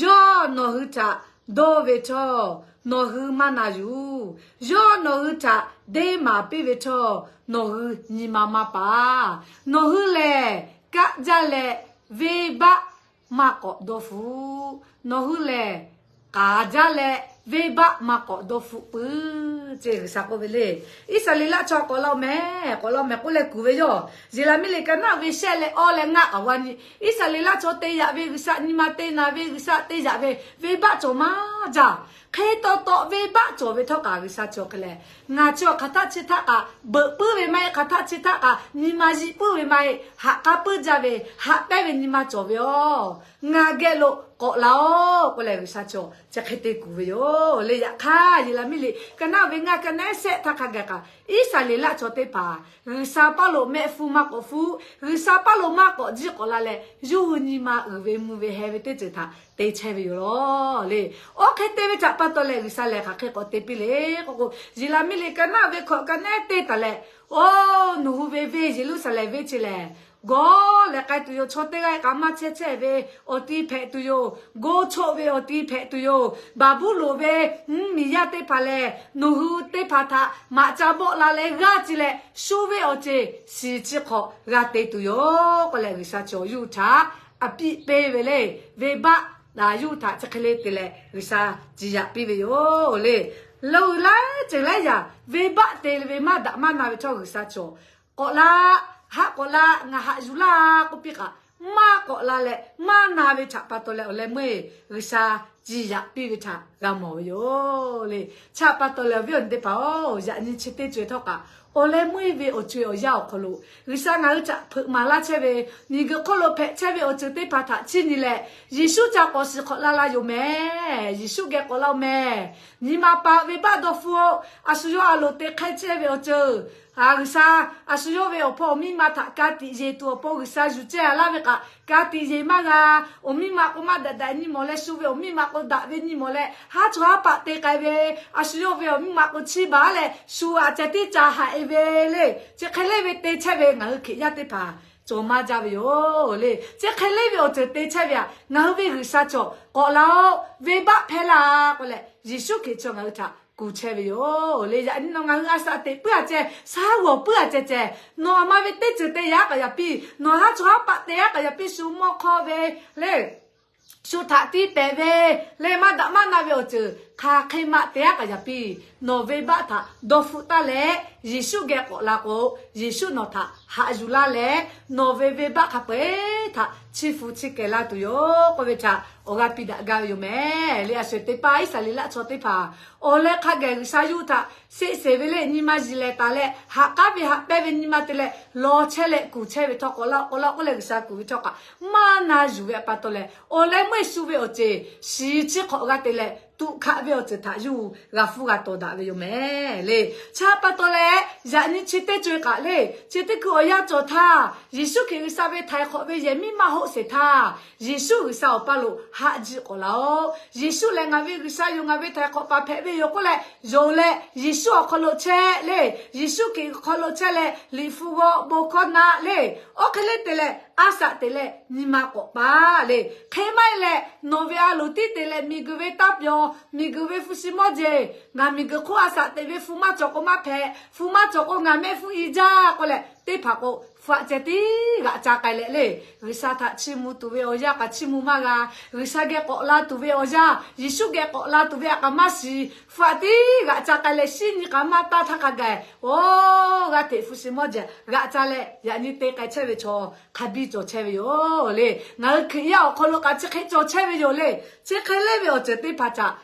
Yawˇ nawˬ hui htaꞈ dawˇ ve htawˇ, nawˬ hui maˇ na yuˬ. Yawˇ nawˬ hui htaꞈ deˇ maˍ piˇ ve htawˇ, nawˬ hui nyi ma maˇ paˍ. Nawˬ hui lehˬ kaˆ jaˇ leh venˇbaˆ maˇ k'awꞈ dawˇ hpfuhˆ. Nawˬ hui lehˬ k'aˍ jaˇ leh venˇbaˆ maˇ k'awꞈ dawˇ hpfuhˆ puiˉ ceˇ, G'uiˬsha k'oˆ ve le. Iˉsaˍreˍlaˆ chaw k'awꞈ la-oˬ mehˍ, k'awꞈ la-oˬ mehˍ k'oˆ leh kuˬ ve yoˬ. Yeˍraˍmiˆ liꞈ ka naˆ ve shehˆ leh awˇ leh ngaˇ k'aꞈ g'a nyi. Iˉsaˍreˍlaˆ chaw te yaꞈ ve G'uiˬsha, nyi ma te naˍ ve G'uiˬsha te yaꞈ ve, venˇbaˆ cawˬ maˇ jaˇ. Hk'e taw taw venˇbaˆ cawˬ ve htawˇ kaꞈ G'uiˬsha cawˬ hk'e leh, ngaˬ chi awˬ hk'aˬ htaˆ chi htaˆ kaꞈ beuꞈ puiˉ ve maˇ heˆ, hk'aˬ htaˆ chi htaˆ kaꞈ nyi ma yiˆ puiˉ ve maˇ heˆ, haꞈ k'aˉ puiˉ jaˇ ve, haꞈ pehnˇ ve nyi ma cawˬ ve yoˬ. Ngaˬ geh lo k'awꞈ laˇ-oˆ k'oˆ leh G'uiˬsha cawˬ chi hk'e te kuˬ ve yoˬ le. Yaꞈ hk'aˇ Yeˍraˍmiˆ liꞈ ka naˆ ve ngaˇ, ka naˆ ehˉ shehˆ htaˇ hk'a gaˬ kaꞈ, Iˉsaˍreˍlaˆ chaw teˇ hpaˍ G'uiˬsha paˇ lo mehˆ hpfuhˇ maˇ k'awꞈ hpfuhˆ, G'uiˬsha paˇ lo maˇ k'awꞈ jiˇ k'awꞈ la leh, yawˇ hui nyi ma uiˍ ve mvuh ve heh ve teˇ ceuˬ htaꞈ te chehˇ ve yoˬ law le. Oˇ hk'e te ve htaꞈ pa taw leh G'uiˬsha lehˬ hk'aˬ hk'e k'awꞈ te piˇ le k'oˆ k'o, Yeˍraˍmiˆ liꞈ ka naˆ ve hkawꞈ ka naˆ ehˉ teˇ taˍ leh, Oˇ, nawˬ hui ve venˇ Yeˍruˆsaˍlehnˍ venˇ chi lehˬ, gawˇ leh k'ai tuˬ yoˬ. Chaw teˇ g'aˇ kaꞈ maˇ chehˇ chehˇ ve awˬ ti hpehꞈ tuˬ yoˬ. Go choˆ ve awˬ ti hpehꞈ tuˬ yoˬ. Baˍbuˍlonˍ ve mvuhˇmiˬ yaˇ teˇ hpaˍ lehˬ, nawˬ hui teˇ hpaˍ htaꞈ maꞈ ca bawˆ la leh g'aˇ ci leh, shu ve awˬ ceuˬ shiˍ chi hk'awꞈ g'a te tuˬ yoˬ k'oˆ leh, G'uiˬsha cawˬ yawˇ hui htaꞈ a piˇ peˇ ve le. Venˇbaˆ daꞈ yawˇ hui htaꞈ chi hk'e le te leh G'uiˬsha ciˍ yaꞈ piˇ ve yoˬ le. Lo uiˍ laiˉ ceuˬ laiˉ yaꞈ venˇbaˆ te ve maˇ daꞈ maˇ na ve htawˇ G'uiˬsha cawˬ k'awꞈ la, haˆ k'awꞈ la, ngaˬ haꞈ yuˬ laˇ k'oˆ piˇ kaꞈ, maˇ k'awꞈ la leh maˇ na ve htaꞈ pa taw leh awˬ leh meuˇ G'uiˬsha ciˍ yaꞈ piˇ ve htaꞈ g'a mawˬ ve yoˬ le. Chi htaꞈ pa taw leh awˬ viˉ awˬ nyi teˇ hpaˍ-oˬ, yaꞈ nyi chi teˇ co-e htawˇ kaꞈ, awˬ leh meuˇ ve awˬ co-e awˬ yanˇ awˬ hk'aw lo G'uiˬsha ngaˬ hui htaꞈ hpeuꞈ maˍ laˇ chehˇ ve, miˬguiˬ hk'oˆ lo hpehꞈ chehˇ ve awˬ ceuˬ teˇ hpaˍ htaꞈ chiˇ nyi leh, Yeˍsuˆ ca k'awꞈ shiˍ hk'awꞈ la la yoˬ mehˍ. Yeˍsuˆ geh k'awꞈ la-oˬ mehˍ. Nyi ma pa venˇbaˆ dawˇ hpfuhˆ-oˬ. A shu yawˇ a loˍ te hk'ehˇ chehˇ ve awˬ ceuˬ, G'uiˬsha a shu yawˇ ve awˬ hpawˇ awˬ miˇ ma htaꞈ ka tiꞈ yeˬ tuˬ awˬ pon G'uiˬsha yuˬ cehˇ a laˇ ve kaꞈ, ka tiꞈ yeˬ maˇ g'a. Awˬ miˇ ma k'o maˇ daꞈ daꞈ nyi mawˬ leh, shu ve awˬ miˇ ma k'o daꞈ ve nyi mawˬ leh, haˉ chawˇ haˉ paˆ te k'ai ve, a shu yawˇ ve awˬ miˇ ma k'o chiˇ baˬ leh shu aꞈ ceh tiˉ ca haꞈ e ve le. Chi hk'e le ve te chehˇ ve ngaˬ hui Hkriꞈ yaˇ teˇ hpaˍ cawˬ maˇ jaˇ ve yoˬ le. Chi hk'e le ve awˬ ceuˬ te chehˇ ve htaꞈ ngaˬ hui ve G'uiˬsha cawˬ k'awꞈ la-oˬ, venˇbaˆ hpehˇ laˇ k'oˆ leh, Yeˍsuˆ Hkriꞈ chaw ngaˬ hui htaꞈ kuˬ chehˇ ve yoˬ le. Yaꞈ nyi nawˬ ngaˬ hui a shaꞈ teꞈ puiˉ a ceh, shaˉ g'awˬ puiˉ a ceh ceh, nawˬ aˬ ma ve teˇ ceuˬ te yaꞈ k'aꞈ yaꞈ piˇ, nawˬ haˉ chawˇ haˉ paˆ te yaꞈ k'aꞈ yaꞈ piˇ, shu mawˇ hk'awˇ ve le, shu htaꞈ tiˇ pehˍ ve le, maˇ daꞈ maˇ na ve awˬ ceuˬ hk'aˬ hk'e maꞈ te aˉ k'aꞈ yaꞈ piˇ. Nawˬ venˇbaˆ htaꞈ dawˇ hpfuhˆ taˉ leh, Yeˍsuˆ geh k'awꞈ la k'o, Yeˍsuˆ nawˬ htaꞈ haꞈ yuˬ laˇ leh, nawˬ ve venˇbaˆ hk'a peu-eˬ htaꞈ chiˇ hpu chiˇ kehˬ laˇ tuˬ yoˬ k'oˆ ve htaꞈ awˬ g'aˇ piˇ daꞈ gaˇ ve yoˬ mehˍ le. A shu teˇ paˆ Iˉsaˍreˍlaˆ chaw teˇ hpaˍ awˬ leh hk'a gaˬ G'uiˬsha yawˇ hui htaꞈ sheˆ sheˍ ve le, nyi ma yiˬ lehˬ taˍ leh, haꞈ k'aˉ ve haꞈ pehnˇ ve nyi ma te leh, lawˬ chehˇ leh kuˬ chehˇ ve htawˇ, k'awꞈ la k'awꞈ la k'oˆ leh G'uiˬsha kuˬ ve htawˇ kaꞈ, maˇ na yuˬ ve pa taw leh, awˬ leh meuˇ shu ve awˬ ceuˬ shiˍ chiˇ hk'awꞈ g'a te leh, tuꞈ hkaꞈ ve awˬ ceuˬ htaꞈ yawˇ hui g'a hpfuhˇ g'a tawˍ daꞈ ve yoˬ mehˍ le. Chi pa taw leh, yaꞈ nyi chi teˇ co-e kaꞈ le, chi teˇ hkui awˬ yanˇ cawˬ htaˇ, Yeˍsuˆ Hkriꞈ G'uiˬsha ve htaiˍ hk'awꞈ ve yehˬ miˉ maˇ hoˆ sheˍ htaˇ, Yeˍsuˆ G'uiˬsha awˬ paˇ lo haꞈ jiˆ k'awꞈ laˇ-oˬ. Yeˍsuˆ lehˬ ngaˬ ve G'uiˬsha yoˬ, ngaˬ ve htaiˍ hk'awꞈ paˍ hpehꞈ ve yoˬ k'oˆ leh, yonˍ leh Yeˍsuˆ awˬ hk'aw lo chehˇ le, Yeˍsuˆ Hkriꞈ hk'aw lo chehˇ leh, liꞈ hpu g'aw bon hkawˇ naˆ le, oˇ hk'e le te leh a shaꞈ teꞈ leh nyi ma k'awꞈ paˍ le. Hk'e maˇ heˆ leh, nawˬ ve a loˍ tiˉ te leh miˬguiˬ ve taˇ pyawˬ, miˬguiˬ ve hpu shi mawˇ jeˬ, ngaˬ miˬguiˬ hk'oˆ a shaꞈ teꞈ ve hpu maˇ cawˬ k'o maˇ hpehꞈ, hpu maˇ cawˬ k'o ngaˬ mehˆ hpfuhˇ i jaˇ k'oˆ leh, teˇ hpaˍ k'o hpu aꞈ ceh tiˉ g'aꞈ ca k'ai leh le, G'uiˬsha htaꞈ chiˇ mvuh tuˬ ve awˬ yanˇ kaꞈ chiˇ mvuh maˇ g'a. G'uiˬsha geh k'awꞈ la tuˬ ve awˬ yanˇ, Yeˍsuˆ geh k'awꞈ la tuˬ ve aꞈ kaꞈ maˇ shiˍ, hpu aꞈ tiˉ g'aꞈ ca k'ai leh, shiˉ nyi k'aꞈ maˇ taˇ htaˇ hk'a gaˬ, oˇ, g'a hteꞈ hpu shi mawˇ jeˬ g'aꞈ ca leh yaꞈ nyi te k'ai chehˇ ve chaw hk'a biˇ cawˬ chehˇ ve yoˬ le. Ngaˬ hui Hkriꞈ yaˇ awˬ hk'aw lo kaꞈ chi hk'e cawˬ chehˇ ve yoˬ le. Chi hk'e le ve awˬ ceuˬ teˇ hpaˍ htaꞈ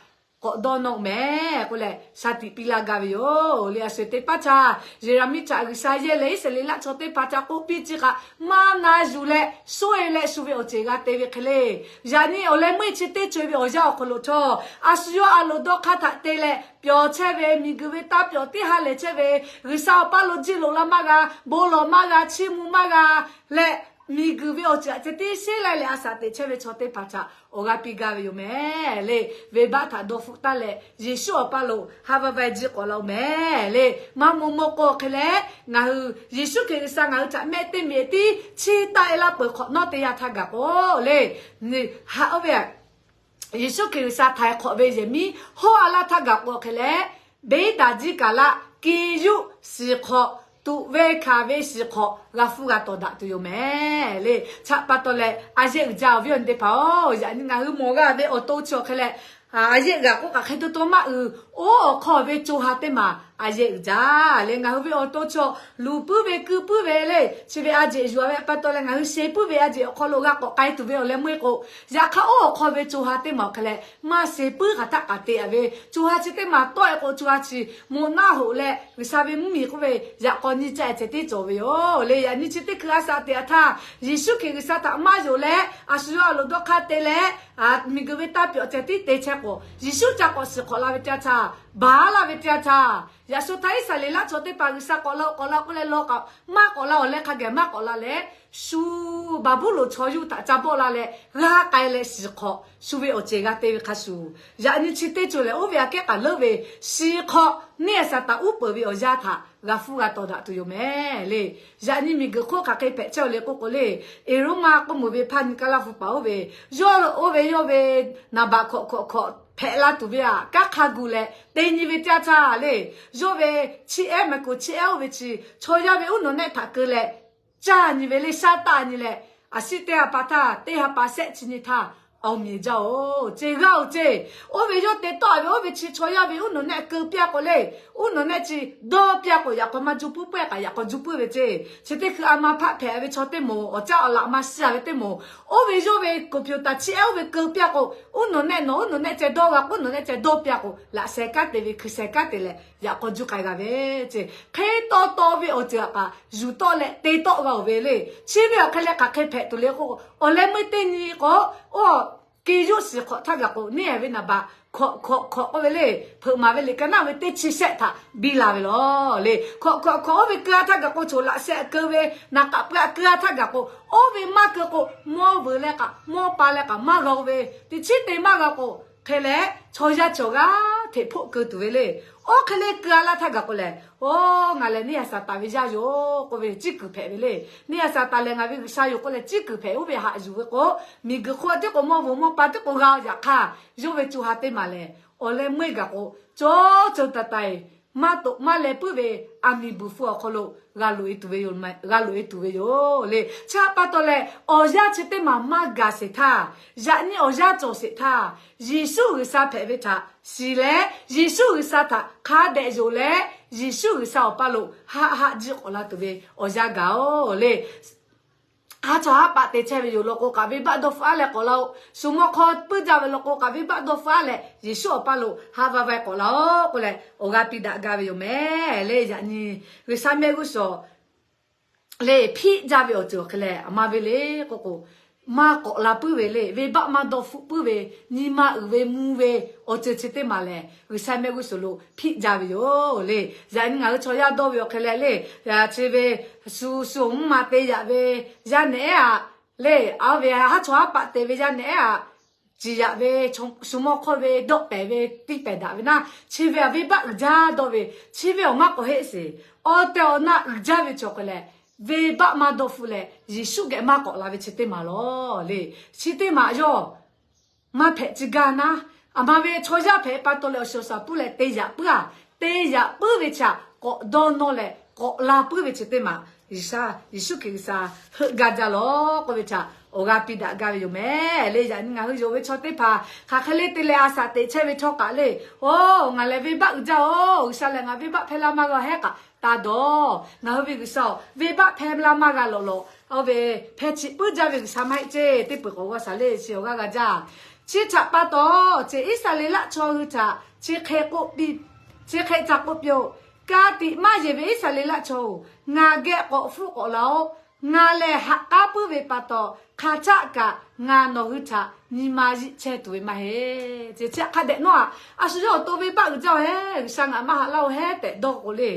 k'awꞈ dawˇ nawˇ mehˍ k'oˆ leh shaˍ tiꞈ piˇ laˇ gaˇ ve yoˬ le. A sho teˇ paˉ htaˇ, Yeˍraˍmiˆ htaꞈ G'uiˬsha yehˇ leh Iˉsaˍreˍlaˆ chaw teˇ hpaˍ htaꞈ k'oˆ piˇ chi hk'aꞈ maˇ na yuˬ leh soˉ-e leh shu ve awˬ ceuˬ g'a te ve hk'e le. Yaꞈ nyi awˬ leh meuˇ chi teˇ co-e ve awˬ yanˇ awˬ hk'aw lo htawˇ, a shu yawˇ a loˍ dawˇ hk'aˇ htaꞈ te leh pyawˬ chehˇ ve, miˬguiˬ ve taˇ pyawˬ tiˉ ha lehˬ chehˇ ve, G'uiˬsha awˬ paˇ lo jiˇ loꞈ la maˇ g'a, bon lawˬ maˇ g'a, chiˇ mvuh maˇ g'a leh, miˬguiˬ ve awˬ ceuˬ htaꞈ ceh tiˉ sheˉ lai leh a shaꞈ teꞈ chehˇ ve chaw teˇ hpaˍ htaꞈ awˬ g'aˇ piˇ gaˇ ve yoˬ mehˍ le. Venˇbaˆ htaꞈ dawˇ hpfuhˆ taˉ leh Yeˍsuˆ awˬ paˇ lo ha va va-e jiˇ k'awꞈ la-o mehˍ le. Maˇ maw maw k'o hk'e leh, ngaˬ hui Yeˍsuˆ Hkriꞈ G'uiˬsha ngaˬ hui htaꞈ mehˆ teˇ miˬ tiˉ chiˇ taˆ-e laˇ peuˬ hk'awꞈ nawˉ teˇ yanˇ htaˇ gaˬ k'o le, haꞈ oˇ ve Yeˍsuˆ Hkriꞈ G'uiˬsha htaiˍ hk'awꞈ ve yehˬ miˉ hawˉ-a laˇ htaˇ gaˬ k'o hk'e leh, beˉ daꞈ jiˇ kaˬ laˇ ki yuˆ shiˍ hk'awꞈ, tuꞈ ve hkanˍ ve shiˍ hk'awꞈ g'a hpfuhˇ g'a tawˍ daꞈ tuˬ yoˬ mehˍ le. Chaꞈ pa taw leh a yehˆ uiˍ jaˇ awˬ viˉ awˬ nyi teˇ hpaˍ-oˬ, yaꞈ nyi ngaˬ hui mawˬ g'a ve awˬ to chi awˬ hk'e leh, a yehˆ g'aꞈ k'oˆ kaꞈ hk'e to to maˇ uiˍ, oˉ awˬ hk'aw ve co ha teˇ maˬ a yehˆ uiˍ jaˇ le. Ngaˬ hui ve awˬ to chi luˬ puiˉ ve, keu puiˉ ve le, chi ve a jeꞈ yuˬ-a ve pa taw leh ngaˬ hui sheh puiˉ ve a jeꞈ awˬ hk'aw lo g'a k'awꞈ k'ai tuˬ ve awˬ leh meuˇ-e k'o, yaꞈ hk'aˇ oˉ awˬ hk'aw ve co ha teˇ maˬ awˬ hk'e leh maˇ sheh puiˉ hk'aˬ htaˆ k'aꞈ te-a ve, co ha chi teˇ maˬ tawˆ-e k'o co ha chi moꞈ naˆ hoꞈ leh G'uiˬsha ve mvuhˇmiˬ k'oˆ ve yaꞈ k'aw nyi caˇ-e ceh tiˉ cawˬ ve yoˬ le. Yaꞈ nyi chi teˇ hkui a shaꞈ teꞈ-a htaˇ, Yeˍsuˆ Hkriꞈ G'uiˬsha htaꞈ maˇ yonˍ leh a shu yawˇ a loˍ dawˇ hk'aˇ te leh, miˬguiˬ ve taˇ pyawˬ ceh tiˉ te chehˇ k'o, Yeˍsuˆ ca k'awꞈ shiˍ hk'awꞈ la ve teˇ yanˇ htaˇ, baˬ laˇ ve teˇ yanˇ htaˇ, yaꞈ shu htaˇ Iˉsaˍreˍlaˆ chaw teˇ hpaˍ G'uiˬsha k'awꞈ la-o k'awꞈ la k'oˆ leh law kaꞈ maˇ k'awꞈ la, awˬ leh hk'a gaˬ maˇ k'awꞈ la leh, shu Baˍbuˍlonˍ chaw yuˇ htaꞈ ca bawˆ la leh g'a k'ai leh shiˍ hk'awꞈ shu ve awˬ ceuˬ g'a te ve hk'a shuˍ, yaꞈ nyi chi teˇ co lehˬ oˇ ve aꞈ kehˉ k'aˬ leuˉ ve shiˍ hk'awꞈ neˇ a shaˍ taˍ uˉ peunˍ ve awˬ yanˇ htaꞈ g'a hpfuhˇ g'a tawˍ daꞈ tuˬ yoˬ mehˍ le. Yaꞈ nyi miˬguiˬ hk'oˆ hk'aˬ hk'e hpehꞈ chehˇ-oˬ le k'oˆ k'o le, Eˍronˍmaˆ k'oˆ meuˬ ve hpaˇ nyi kaˇ laˇ hpu paˍ oˇ ve, yawˇ oˇ ve yawˇ ve naˍ baꞈ hkawꞈ hkawꞈ hkawꞈ hpehꞈ la tuˬ ve aꞈ kanˉ hk'a gu leh te nyi ve teˇ yanˇ htaˇ le, yawˇ ve chi ehˉ maˇ k'o chi ehˉ oˇ ve chi chaw yaˇ ve uˉ nawˬ nehˆ htaꞈ keu leh caˇ nyi ve le, shaˉ taˆ nyi leh, aˬ shiˉ teˇ ha pa htaˇ teˇ ha pa shehˆ chi nyi htaˇ, awˬ miˬ jaˇ-oˬ ce, g'aˇ-oˬ ce. Oˇ ve yawˇ te tawˆ ve oˇ ve chi chaw yaˇ ve uˉ nawˬ nehˆ keu piˇ-a k'o le, uˉ nawˬ nehˆ chi dawˇ piˇ-a k'o, yaꞈ k'aw maˇ juˇ puiˉ peuˬ-e kaꞈ yaꞈ k'aw juˇ puiˉ ve ce. Chi teˇ hkui a ma hpaˆ hpehꞈ ve chaw teˇ moˍ, awˬ caˇ awˬ laꞈ ma shiˍ-a ve teˇ moˍ, oˇ ve yawˇ ve koˍ piˍ-oˬ taˍ chi ehˉ oˇ ve keu piˇ-a k'o, uˉ nawˬ nehˆ nawˬ uˉ nawˬ nehˆ ceh dawˇ g'a k'o, uˉ nawˬ nehˆ ceh dawˇ piˇ-a k'o, laꞈ sheh kanˉ te ve hkui sheh kanˉ te leh yaꞈ k'aw juˇ k'ai g'a ve ce. Hk'e taw taw ve awˬ ceuˬ aꞈ kaꞈ yuˬ tawˆ leh te tawˆ g'a-oˬ ve le. Chi ve awˬ hk'e leh hk'aˬ hk'e hpehꞈ tuˬ le k'o, awˬ leh meuˇ teˇ nyi k'o, oˇ ke yuˆ shiˍ hk'awꞈ htaˇ gaˬ k'o neˇ ve naˍ baꞈ hkawꞈ hkawꞈ hkawꞈ k'oˆ ve le, hpeuꞈ maˍ ve liꞈ ka naˆ ve teˇ chi shehˆ htaꞈ biˇ la ve lawˬ le. Hkawꞈ hkawꞈ hkawꞈ oˇ ve keu-a htaˇ gaˬ k'o, choˬ laꞈ sheh keu ve naˍ k'aꞈ peuˬ-a keu-a htaˇ gaˬ k'o, oˇ ve maˇ keu k'o, mawˇ veuˬ leh kaꞈ mawˇ pa leh kaꞈ maˇ g'a-o ve, teˇ chiˉ te maˇ g'a k'o, hk'e leh chaw yaˇ cawˬ g'aˇ hteꞈ hpoˆ keu tuˬ ve le. Oˇ hk'e leh keu-a laˇ htaˇ gaˬ k'o lehˬ, oˇ ngaˬ lehˬ neˇ a shaˍ taˍ ve yaˇ yoˬ k'oˆ ve ciˉ kuiˬ hpehꞈ ve le. Neˇ a shaˍ taˍ lehˬ ngaˬ ve G'uiˬsha yoˬ k'oˆ leh ciˉ kuiˬ hpehꞈ oˇ ve haꞈ yuˬ ve k'o, miˬguiˬ hk'oˆ tiˉ k'o mawˇ veuˬ mawˇ pa tiˉ k'o g'a-o yaꞈ hk'aˇ, yawˇ ve co ha teˇ maˬ lehˬ, awˬ leh meuˇ gaˬ k'o, cawˇ cawˬ taiˍ taiˍ maˇ toꞈ maˇ leh puiˉ ve aˬ miˍ buiˬ hpfuh awˬ hk'aw lo g'a loꞈ-e tuˬ ve yoˬ le. Chi pa taw leh awˬ yanˇ chi teˇ maˬ maˇ gaˬ sheˍ htaˇ, yaꞈ nyi awˬ yanˇ cawˬ sheˍ htaˇ, Yeˍsuˆ G'uiˬsha hpehꞈ ve htaꞈ shiˍ leh, Yeˍsuˆ G'uiˬsha htaꞈ hk'a dehꞈ yonˍ leh, Yeˍsuˆ G'uiˬsha awˬ paˇ lo haˆ haˆ jiˇ k'awꞈ la tuˬ ve awˬ yanˇ gaˬ-oˬ le. Haˉ chawˇ haˉ paˆ te chehˇ ve yoˬ law k'o kaꞈ, venˇbaˆ dawˇ hpfuhˆ-a leh k'awꞈ la-o. Shu mawˇ hk'aw puiˉ jaˇ ve law k'o kaꞈ, venˇbaˆ dawˇ hpfuhˆ-a leh Yeˍsuˆ awˬ paˇ lo haˆ va va k'awꞈ la-o k'oˆ leh, awˬ g'aˇ piˇ daꞈ gaˇ ve yoˬ mehˍ le. Yaꞈ nyi G'uiˬsha mehˆ g'uˇ suhˍ le hpiˆ jaˇ ve awˬ ceuˬ awˬ hk'e leh aˬ ma ve le k'oˆ k'o, maˇ k'awꞈ la puiˉ ve le. Venˇbaˆ maˇ dawˇ hpfuhˆ puiˉ ve, nyi ma uiˍ ve mvuh ve awˬ ceuˬ chi teˇ maˬ lehˬ, G'uiˬsha mehˆ g'uˇ suhˍ lo hpiˆ jaˇ ve yoˬ le. Yaꞈ nyi ngaˬ hui chaw yaˇ dawˇ ve awˬ hk'e leh le, chi ve shu shu mvuhˇ ma te yaꞈ ve yaˇ nehˬ-a le, a ve haˉ chawˇ haˉ paˆ te ve yaˇ nehˬ-a ciˍ yaꞈ ve, shu mawˇ hk'aw ve dawˆ pehˍ ve tiˇ pehˍ daꞈ ve naˆ, chi ve aˬ venˇbaˆ uiˍ jaˇ dawˇ ve, chi ve awˬ maˇ k'awꞈ heˆ sheˍ. Awˬ tehˬ awˬ na uiˍ jaˇ ve cawˬ k'ai leh, venˇbaˆ maˇ dawˇ hpfuhˆ leh Yeˍsuˆ geh maˇ k'awꞈ la ve chi teˇ maˬ lawˬ le. Chi teˇ maˬ yawˇ maˇ hpehꞈ ci gaˇ naˉ, aˬ ma ve chaw yaˇ hpehꞈ pa taw leh awˬ shiˍ awˬ shaˍ puiˉ leh te yaꞈ puiˉ-a. Te yaꞈ puiˉ ve htaꞈ k'awꞈ dawˇ nawˇ leh k'awꞈ la puiˉ ve chi teˇ maˬ G'uiˬsha, Yeˍsuˆ Hkriꞈ G'uiˬsha heuˆ gaˇ jaˇ lawˬ k'oˆ ve htaꞈ awˬ g'aˇ piˇ daꞈ gaˇ ve yoˬ mehˍ le. Yaꞈ nyi ngaˬ hui yonˍ ve chaw teˇ hpaˍ hk'aˬ hk'e le te leh a shaꞈ teꞈ chehˇ ve htawˇ kaꞈ le, oˬ, ngaˬ lehˬ venˇbaˆ uiˍ jaˇ-oˬ, G'uiˬsha lehˬ ngaˬ venˇbaˆ hpehˇ laˇ maˇ g'a hehˉ kaꞈ taˇ dawˬ. Ngaˬ hui ve G'uiˬsha-oˬ, venˇbaˆ hpehˇ laˇ maˇ g'a lawꞈ lawꞈ, oˇ ve hpehˇ chi puiˉ jaˇ ve G'uiˬsha maˇ heˆ ceˇ. Teˇ peuˬ k'awꞈ g'aw shaˍ le chi awˬ g'aˇ g'a jaˇ. Chi htaꞈ pa taw, ceˬ Iˉsaˍreˍlaˆ chaw hui htaꞈ chi hk'e k'oˆ piˇ, chi hk'e ca k'oˆ piˇ-oˆ. Ka tiꞈ maˇ yeˬ ve Iˉsaˍreˍlaˆ chaw-oˬ, ngaˬ geh k'awꞈ hpfuhˆ k'awꞈ la-oˆ. Ngaˬ lehˬ haꞈ k'aˉ puiˉ ve pa taw, hk'aˬ htaˆ kaꞈ ngaˬ nawˬ hui htaꞈ nyi ma yiˆ chehˇ tuˬ ve maˇ heˆ. Ceˬ chi hk'a dehꞈ nawˉ-aꞈ, a shu yawˇ awˬ to venˇbaˆ uiˍ jaˇ-oˬ heˉ, G'uiˬsha ngaˬ maˇ haꞈ laˇ-oˬ heˉ tehꞈ dawˇ k'o le.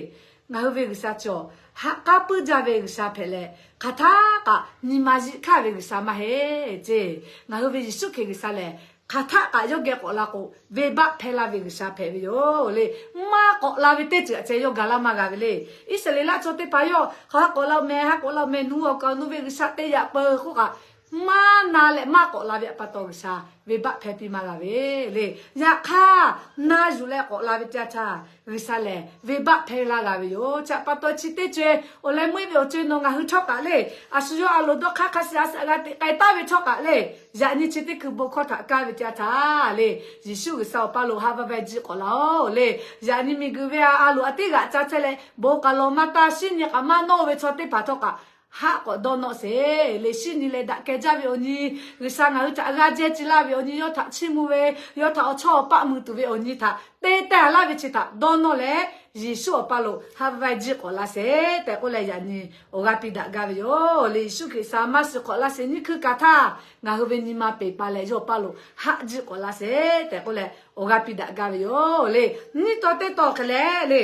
Ngaˬ hui ve G'uiˬsha cawˬ, haꞈ k'aˉ puiˉ jaˇ ve G'uiˬsha hpehꞈ leh, hk'aˬ htaˆ kaꞈ nyi ma yiˆ hkanˇ ve G'uiˬsha maˇ heˆ ceˬ. Ngaˬ hui ve Yeˍsuˆ Hkriꞈ G'uiˬsha lehˬ, hk'aˬ htaˆ kaꞈ yawˇ geh k'awꞈ la k'o, venˇbaˆ hpehˇ laˇ ve G'uiˬsha hpehꞈ ve yoˬ le. Maˇ k'awꞈ la ve teˇ ceuˬ aꞈ ceh yawˇ gaˬ laˇ maˇ g'a ve le. Iˉsaˍreˍlaˆ chaw teˇ hpaˍ yawˇ hk'aˬ ha k'awꞈ la-oˬ meh, ha k'awꞈ la-oˬ meh, nuˇ awˬ kaˍ awˬ nu ve G'uiˬsha te yaꞈ peuˬ k'oˆ kaꞈ, maˇ na leh maˇ k'awꞈ la ve pa taw G'uiˬsha venˇbaˆ hpehˇ piˇ maˇ g'a ve le. Yaꞈ hk'aˇ, na yuˬ leh k'awꞈ la ve teˇ yanˇ htaˇ, G'uiˬsha lehˬ venˇbaˆ hpehˇ laˇ g'a ve yoˬ. Chi htaꞈ pa taw chi teˇ co-e, awˬ leh meuˇ ve awˬ co-e nawˬ ngaˬ hui htawˇ kaꞈ le, a shu yawˇ a loˍ dawˇ hk'aˇ hk'a shuˍ a shaꞈ g'a teꞈ k'ai taˍ ve htawˇ kaꞈ le, yaꞈ nyi chi teˇ hkui bon hkawˇ htaꞈ kaˇ ve teˇ yanˇ htaˇ le, Yeˍsuˆ G'uiˬsha awˬ paˇ lo haꞈ vaˇ vaˇ jiˆ k'awꞈ laˇ-oˆ le. Yaꞈ nyi miˬguiˬ ve a loˍ a tiˉ g'aꞈ ca chehˇ leh, bon k'aˬ lawˬ maˇ taˇ, shinˉ nyi k'aꞈ maˇ nawˇ ve chaw teˇ hpaˍ htawˇ kaꞈ haˆ k'awꞈ dawˇ nawˆ sheˍ le. Shinˉ nyi leh daꞈ kehˬ jaˇ ve awˬ nyi, G'uiˬsha ngaˬ hui htaꞈ g'a jehˇ ci laˇ ve awˬ nyi, yawˇ htaꞈ chiˇ mvuh ve, yawˇ htaꞈ awˬ chawˇ awˬ paˆ mui tuˬ ve awˬ nyi htaꞈ te taˍ laˇ ve chi htaꞈ dawˇ nawˇ leh, Yeˍsuˆ awˬ paˇ lo haꞈ vaˇ vaˇ jiˆ k'awꞈ laˇ sheˍ tehꞈ k'oˆ leh, yaꞈ nyi awˬ g'aˇ piˇ daꞈ gaˇ ve yoˬ le. Yeˍsuˆ Hkriꞈ sha maˇ shiˍ k'awꞈ laˇ sheˍ nyiˇ hkui kaꞈ htaˇ, ngaˬ hui ve nyi ma peˬ pa leh yawˇ awˬ paˇ lo haˆ jiˆ k'awꞈ laˇ sheˍ tehꞈ k'oˆ leh, awˬ g'aˇ piˇ daꞈ gaˇ ve yoˬ le. Nyiˇ taw teˇ taw hk'e leh le,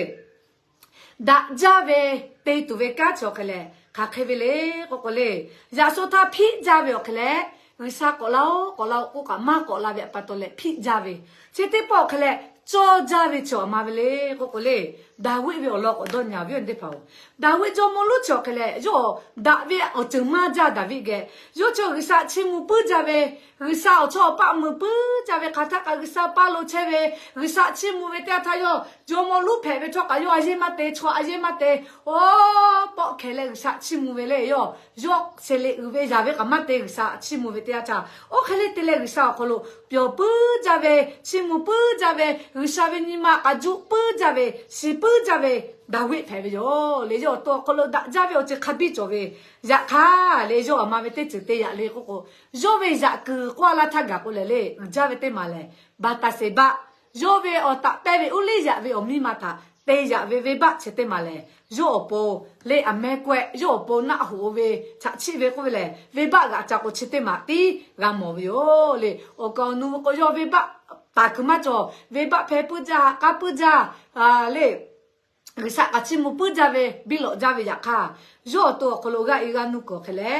daꞈ jaˇ ve te tuˬ ve kanˉ chi awˬ hk'e leh hk'aˬ hk'e ve le k'oˆ k'o le, yaꞈ sho htaˇ hpiˆ jaˇ ve awˬ hk'e leh, G'uiˬsha k'awꞈ la-oˬ k'awꞈ la-oˬ k'oˆ kaꞈ maˇ k'awꞈ la ve pa taw leh hpiˆ jaˇ ve, chi teˇ pawˆ awˬ hk'e leh cawˇ jaˇ ve chi awˬ ma ve le k'oˆ k'o le, Daˍviˆ ve awˬ lawn k'awꞈ dawˇ nyi-a ve yoˬ teˇ hpaˍ-oˬ. Daˍviˆ jawˇmawˇ lonˉ chi awˬ hk'e leh yawˇ daꞈ ve awˬ ceuˬ maˇ jaˇ Daˍviˆ geh, yawˇ chi G'uiˬsha chiˇ mvuh puiˉ jaˇ ve, G'uiˬsha awˬ chawˇ awˬ paˆ mui puiˉ jaˇ ve, hk'aˬ htaˇ kaꞈ G'uiˬsha paˇ lo chehˇ ve, G'uiˬsha chiˇ mvuh ve teˇ yanˇ htaˇ yawˇ jawˇmawˇ lonˉ hpehꞈ ve htawˇ kaꞈ yawˇ a yeˇ maˇ te, chaw a yeˇ maˇ te, oˇ pawˆ hkeh leh G'uiˬsha chiˇ mvuh ve le. Yawˇ yawˇ sheˍ le uiˍ ve yaˍ ve kaꞈ maˇ te, G'uiˬsha chiˇ mvuh ve teˇ yanˇ htaˇ, oˇ hk'e le te leh G'uiˬsha awˬ hk'aw lo pyawˬ puiˉ jaˇ ve, chiˇ mvuh puiˉ jaˇ ve, G'uiˬsha ve nyi ma k'aꞈ juˆ puiˉ jaˇ ve, shiˍ puiˉ jaˇ ve Daˍviˆ hpehꞈ ve yoˬ le. Yawˇ awˬ to awˬ hk'aw lo daꞈ jaˇ ve awˬ ceuˬ hk'a biˇ cawˬ ve, yaꞈ hk'aˇ le yawˇ aˬ ma ve teˇ ceuˬ te yaꞈ le k'oˆ k'o, yawˇ ve yaꞈ kuiˬ k'oˆ a laˇ htaˇ gaˬ k'o lehˬ le, uiˍ jaˇ ve teˇ maˬ lehˬ, Baˍtaˍseˍbaˆ, yawˇ ve awˬ taꞈ pehˇ ve Uˇliˇyaꞈ ve awˬ miˇ ma htaꞈ te yaꞈ ve venˇbaˆ chi teˇ maˬ lehˬ, yawˇ awˬ pon le, aˬ meh k'awehꞈ yawˇ awˬ pon naˆ hoꞈ-o ve chaꞈ chiˆ ve k'oˆ ve lehˬ, venˇbaˆ g'aꞈ ca k'o chi teˇ maˬ tiˉ g'a mawˬ ve yoˬ le. Awˬ kaˍ awˬ nu ve k'o yawˇ venˇbaˆ taˍ kuiˬ maˇ cawˬ, venˇbaˆ hpehˇ puiˉ jaˇ, haꞈ k'aˉ puiˉ jaˇ le. G'uiˬsha k'aꞈ chiˇ mvuh puiˉ jaˇ ve biˇ lawꞈ jaˇ ve yaꞈ hk'aˇ, yawˇ awˬ to awˬ hk'aw lo g'aˇ e g'a nuˇ kuiˬ awˬ hk'e leh,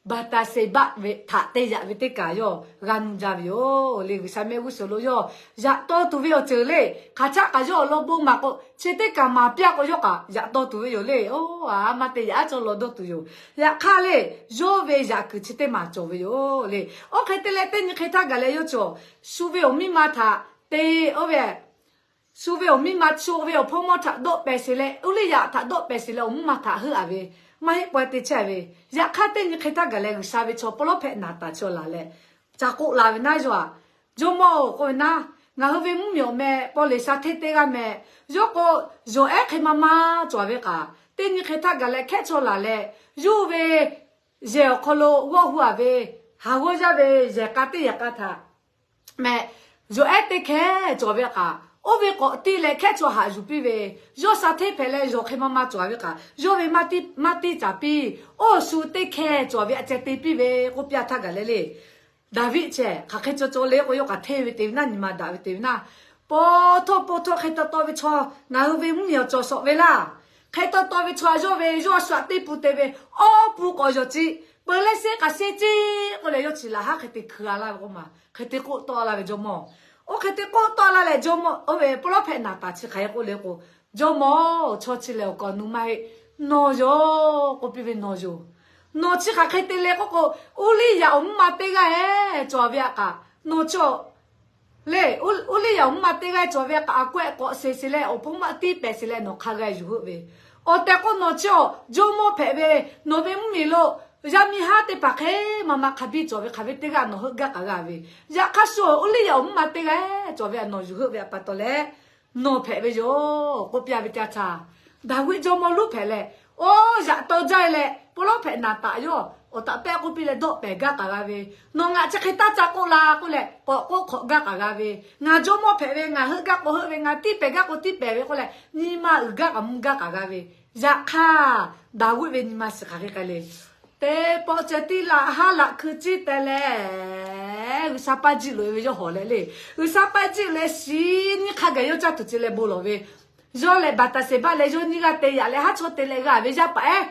Baˍtaˍseˍbaˆ ve htaꞈ te yaꞈ ve teˇ kaˬ yawˇ g'a nuˇ jaˇ ve yoˬ le. G'uiˬsha mehˆ g'uˇ suhˍ lo yawˇ yaꞈ taw tuˬ ve awˬ ceuˬ le. Hk'aˬ htaˆ kaꞈ yawˇ awˬ lawn bon maˍ k'o, chi teˇ kaˬ maˍ piˇ-a k'o yawˇ kaꞈ yaꞈ taw tuˬ ve yoˬ le. Oˇ, a maˇ te yaꞈ aˉ cawˇ law dawˇ tuˬ yoˬ. Yaꞈ hk'aˇ le, yawˇ ve yaꞈ kuiˬ chi teˇ maˬ cawˬ ve yoˬ le. Oˇ hk'e te leh teˇ nyi hk'e htaˇ gaˬ leh yawˇ cawˬ, shu ve awˬ miˇ ma htaꞈ te, oˇ ve shu ve awˬ miˇ ma, shu ve awˬ hpawˇ mawˇ htaꞈ dawˆ pehˍ sheˍ leh, Uˇliˇyaꞈ htaꞈ dawˆ pehˍ sheˍ leh awˬ mvuhˇ ma htaꞈ heuˆ-a ve, maˇ heˆ pawehˇ te chehˇ ve. Yaꞈ hk'aˇ teˇ nyi hk'e htaˇ gaˬ leh G'uiˬsha ve chaw pawˇ lawˉ hpehꞈ naˍ taˍ chaw laˬ leh, ca k'oˆ la ve naˉ yawˇ-aꞈ, Jawˇmawˇ-oˬ k'oˆ ve naˉ, ngaˬ hui ve mvuhˇmiˬ awˬ meh paw leˬ sha hteˇ teˇ g'aˇ meh, yawˇ k'o yawˬ ehˉ hk'e ma ma cawˬ ve kaꞈ, teˇ nyi hk'e htaˇ gaˬ leh hkehˉ chaw laˬ leh, yawˇ ve yehˬ awˬ hk'aw lo g'awˇ hu-a ve, haˍ g'awˇ yaˇ ve yehˬ k'a teˇ yehˬ k'a htaꞈ meh, yawˬ ehˉ teˇ hkeh cawˬ ve kaꞈ, oˇ ve k'awꞈ tiˇ leh hkehˉ chaw haꞈ yuˬ piˇ ve, yawˇ sha hteˇ hpehꞈ leh yawˬ hk'e ma ma cawˬ ve kaꞈ, yawˇ ve maˇ tiˇ caˍ piˇ, oˇ shu teˇ hkeh cawˬ ve a ceh te piˇ ve k'oˆ piˇ-a htaˇ gaˬ leh le. Daˍviˆ ceh hk'aˬ hk'e cawˬ cawˬ le k'o, yawˇ k'aꞈ hteˇ ve te ve naˉ, nyi ma daꞈ ve te ve naˉ, paw htawˇ paw htawˇ hk'e taw taw ve chaw ngaˬ hui ve mvuhˇmiˬ awˬ cawˬ shawˍ ve laˇ. Hk'e taw taw ve chaw yawˇ ve yawˇ shu aꞈ teˇ pun te ve, awˬ pun k'awꞈ yawˬ ciˇ, peuˬ leh sheˉ k'aꞈ sheˉ ciˇ k'oˆ leh, yawˇ chi laˬ haˉ hk'e te hkui-a laˇ ve k'oˆ ma, hk'e te k'oˆ tawˆ laˇ ve Jawˇmawˇ. Oˇ hk'e te k'oˆ tawˆ laˇ leh Jawˇmawˇ, oˇ ve pawˇ lawˉ hpehꞈ naˍ taˍ chi hk'aˬ hk'e k'oˆ le k'o, Jawˇmawˇ-oˬ, chaw chi lehˬ awˬ kaˍ awˬ nu maˇ heˆ, nawˬ yoˬ k'oˆ piˇ ve, nawˬ yoˬ. Nawˬ chi hk'aˬ hk'e te le k'oˆ k'o, Uˇliˇyaꞈ awˬ mvuhˇ ma teˇ g'aˇ-e cawˬ ve htaꞈ kaꞈ, nawˬ chi le, Uˇliˇyaꞈ awˬ mvuhˇ ma teˇ g'aˇ cawˬ ve htaꞈ kaꞈ, a kawehꞈ k'awꞈ sheˍ sheˍ leh awˬ hpon maˇ tiˇ pehˍ sheˍ leh nawˬ hk'a g'a yuˬ heuˆ ve, awˬ tehˬ k'o nawˬ chi-awˬ Jawˇmawˇ hpehꞈ ve, nawˬ ve mvuhˇmiˬ lo yaˇ miˇ haˉ teˇ hpaˍ hk'e ma ma hk'a biˇ cawˬ ve hk'aˬ ve teˇ g'aˇ nawˬ heuˆ gaˇ k'aꞈ g'a ve, yaꞈ hk'aˇ shu-awˬ Uˇliˇyaꞈ awˬ mvuhˇ ma teˇ g'aˇ cawˬ ve htaꞈ nawˬ yuˬ heuˆ ve htaꞈ pa taw leh, nawˬ hpehꞈ ve yoˬ k'oˆ piˇ-a ve teˇ yanˇ htaˇ, Daˍviˆ jawˇmawˇ lonˉ hpehꞈ leh, oˇ yaꞈ taw jaˇ-e leh pawˇ lawˉ hpehꞈ naˍ taˍ yawˇ awˬ taꞈ pehˆ k'oˆ piˇ leh dawˆ pehˍ gaˇ k'aꞈ g'a ve, nawˬ ngaˬ chi hk'e taˇ ca k'oˆ la k'oˆ leh k'awꞈ k'oˆ hk'awꞈ gaˇ k'aꞈ g'a ve, ngaˬ jawˇmawˇ hpehꞈ ve, ngaˬ heuˆ gaˇ k'o heuˆ ve, ngaˬ tiˇ pehˍ gaˇ k'o tiˇ pehˍ ve k'oˆ leh nyi ma uiˍ gaˇ k'aꞈ mvuh gaˇ k'aꞈ g'a ve. Yaꞈ hk'aˇ, Daˍviˆ ve nyi ma shiˍ hk'aˬ hk'e k'ai le. Teˇ pawˆ ceh tiˉ laꞈ haˉ laꞈ hkui ciˇ teh leh, G'uiˬsha paˇ jiˆ loꞈ e ve yawˇ hawˬ leh le. G'uiˬsha paˇ jiˆ loꞈ e shiˍ nyiˇ hk'a gaˬ yawˇ caˇ tuˬ ceh leh bon lawˬ ve. Yawˇ leh Baˍtaˍseˍbaˆ leh yawˇ nyiˇ g'aˇ te yaꞈ leh haˉ chaw te leh g'a ve yaˇ paˍ ehˉ,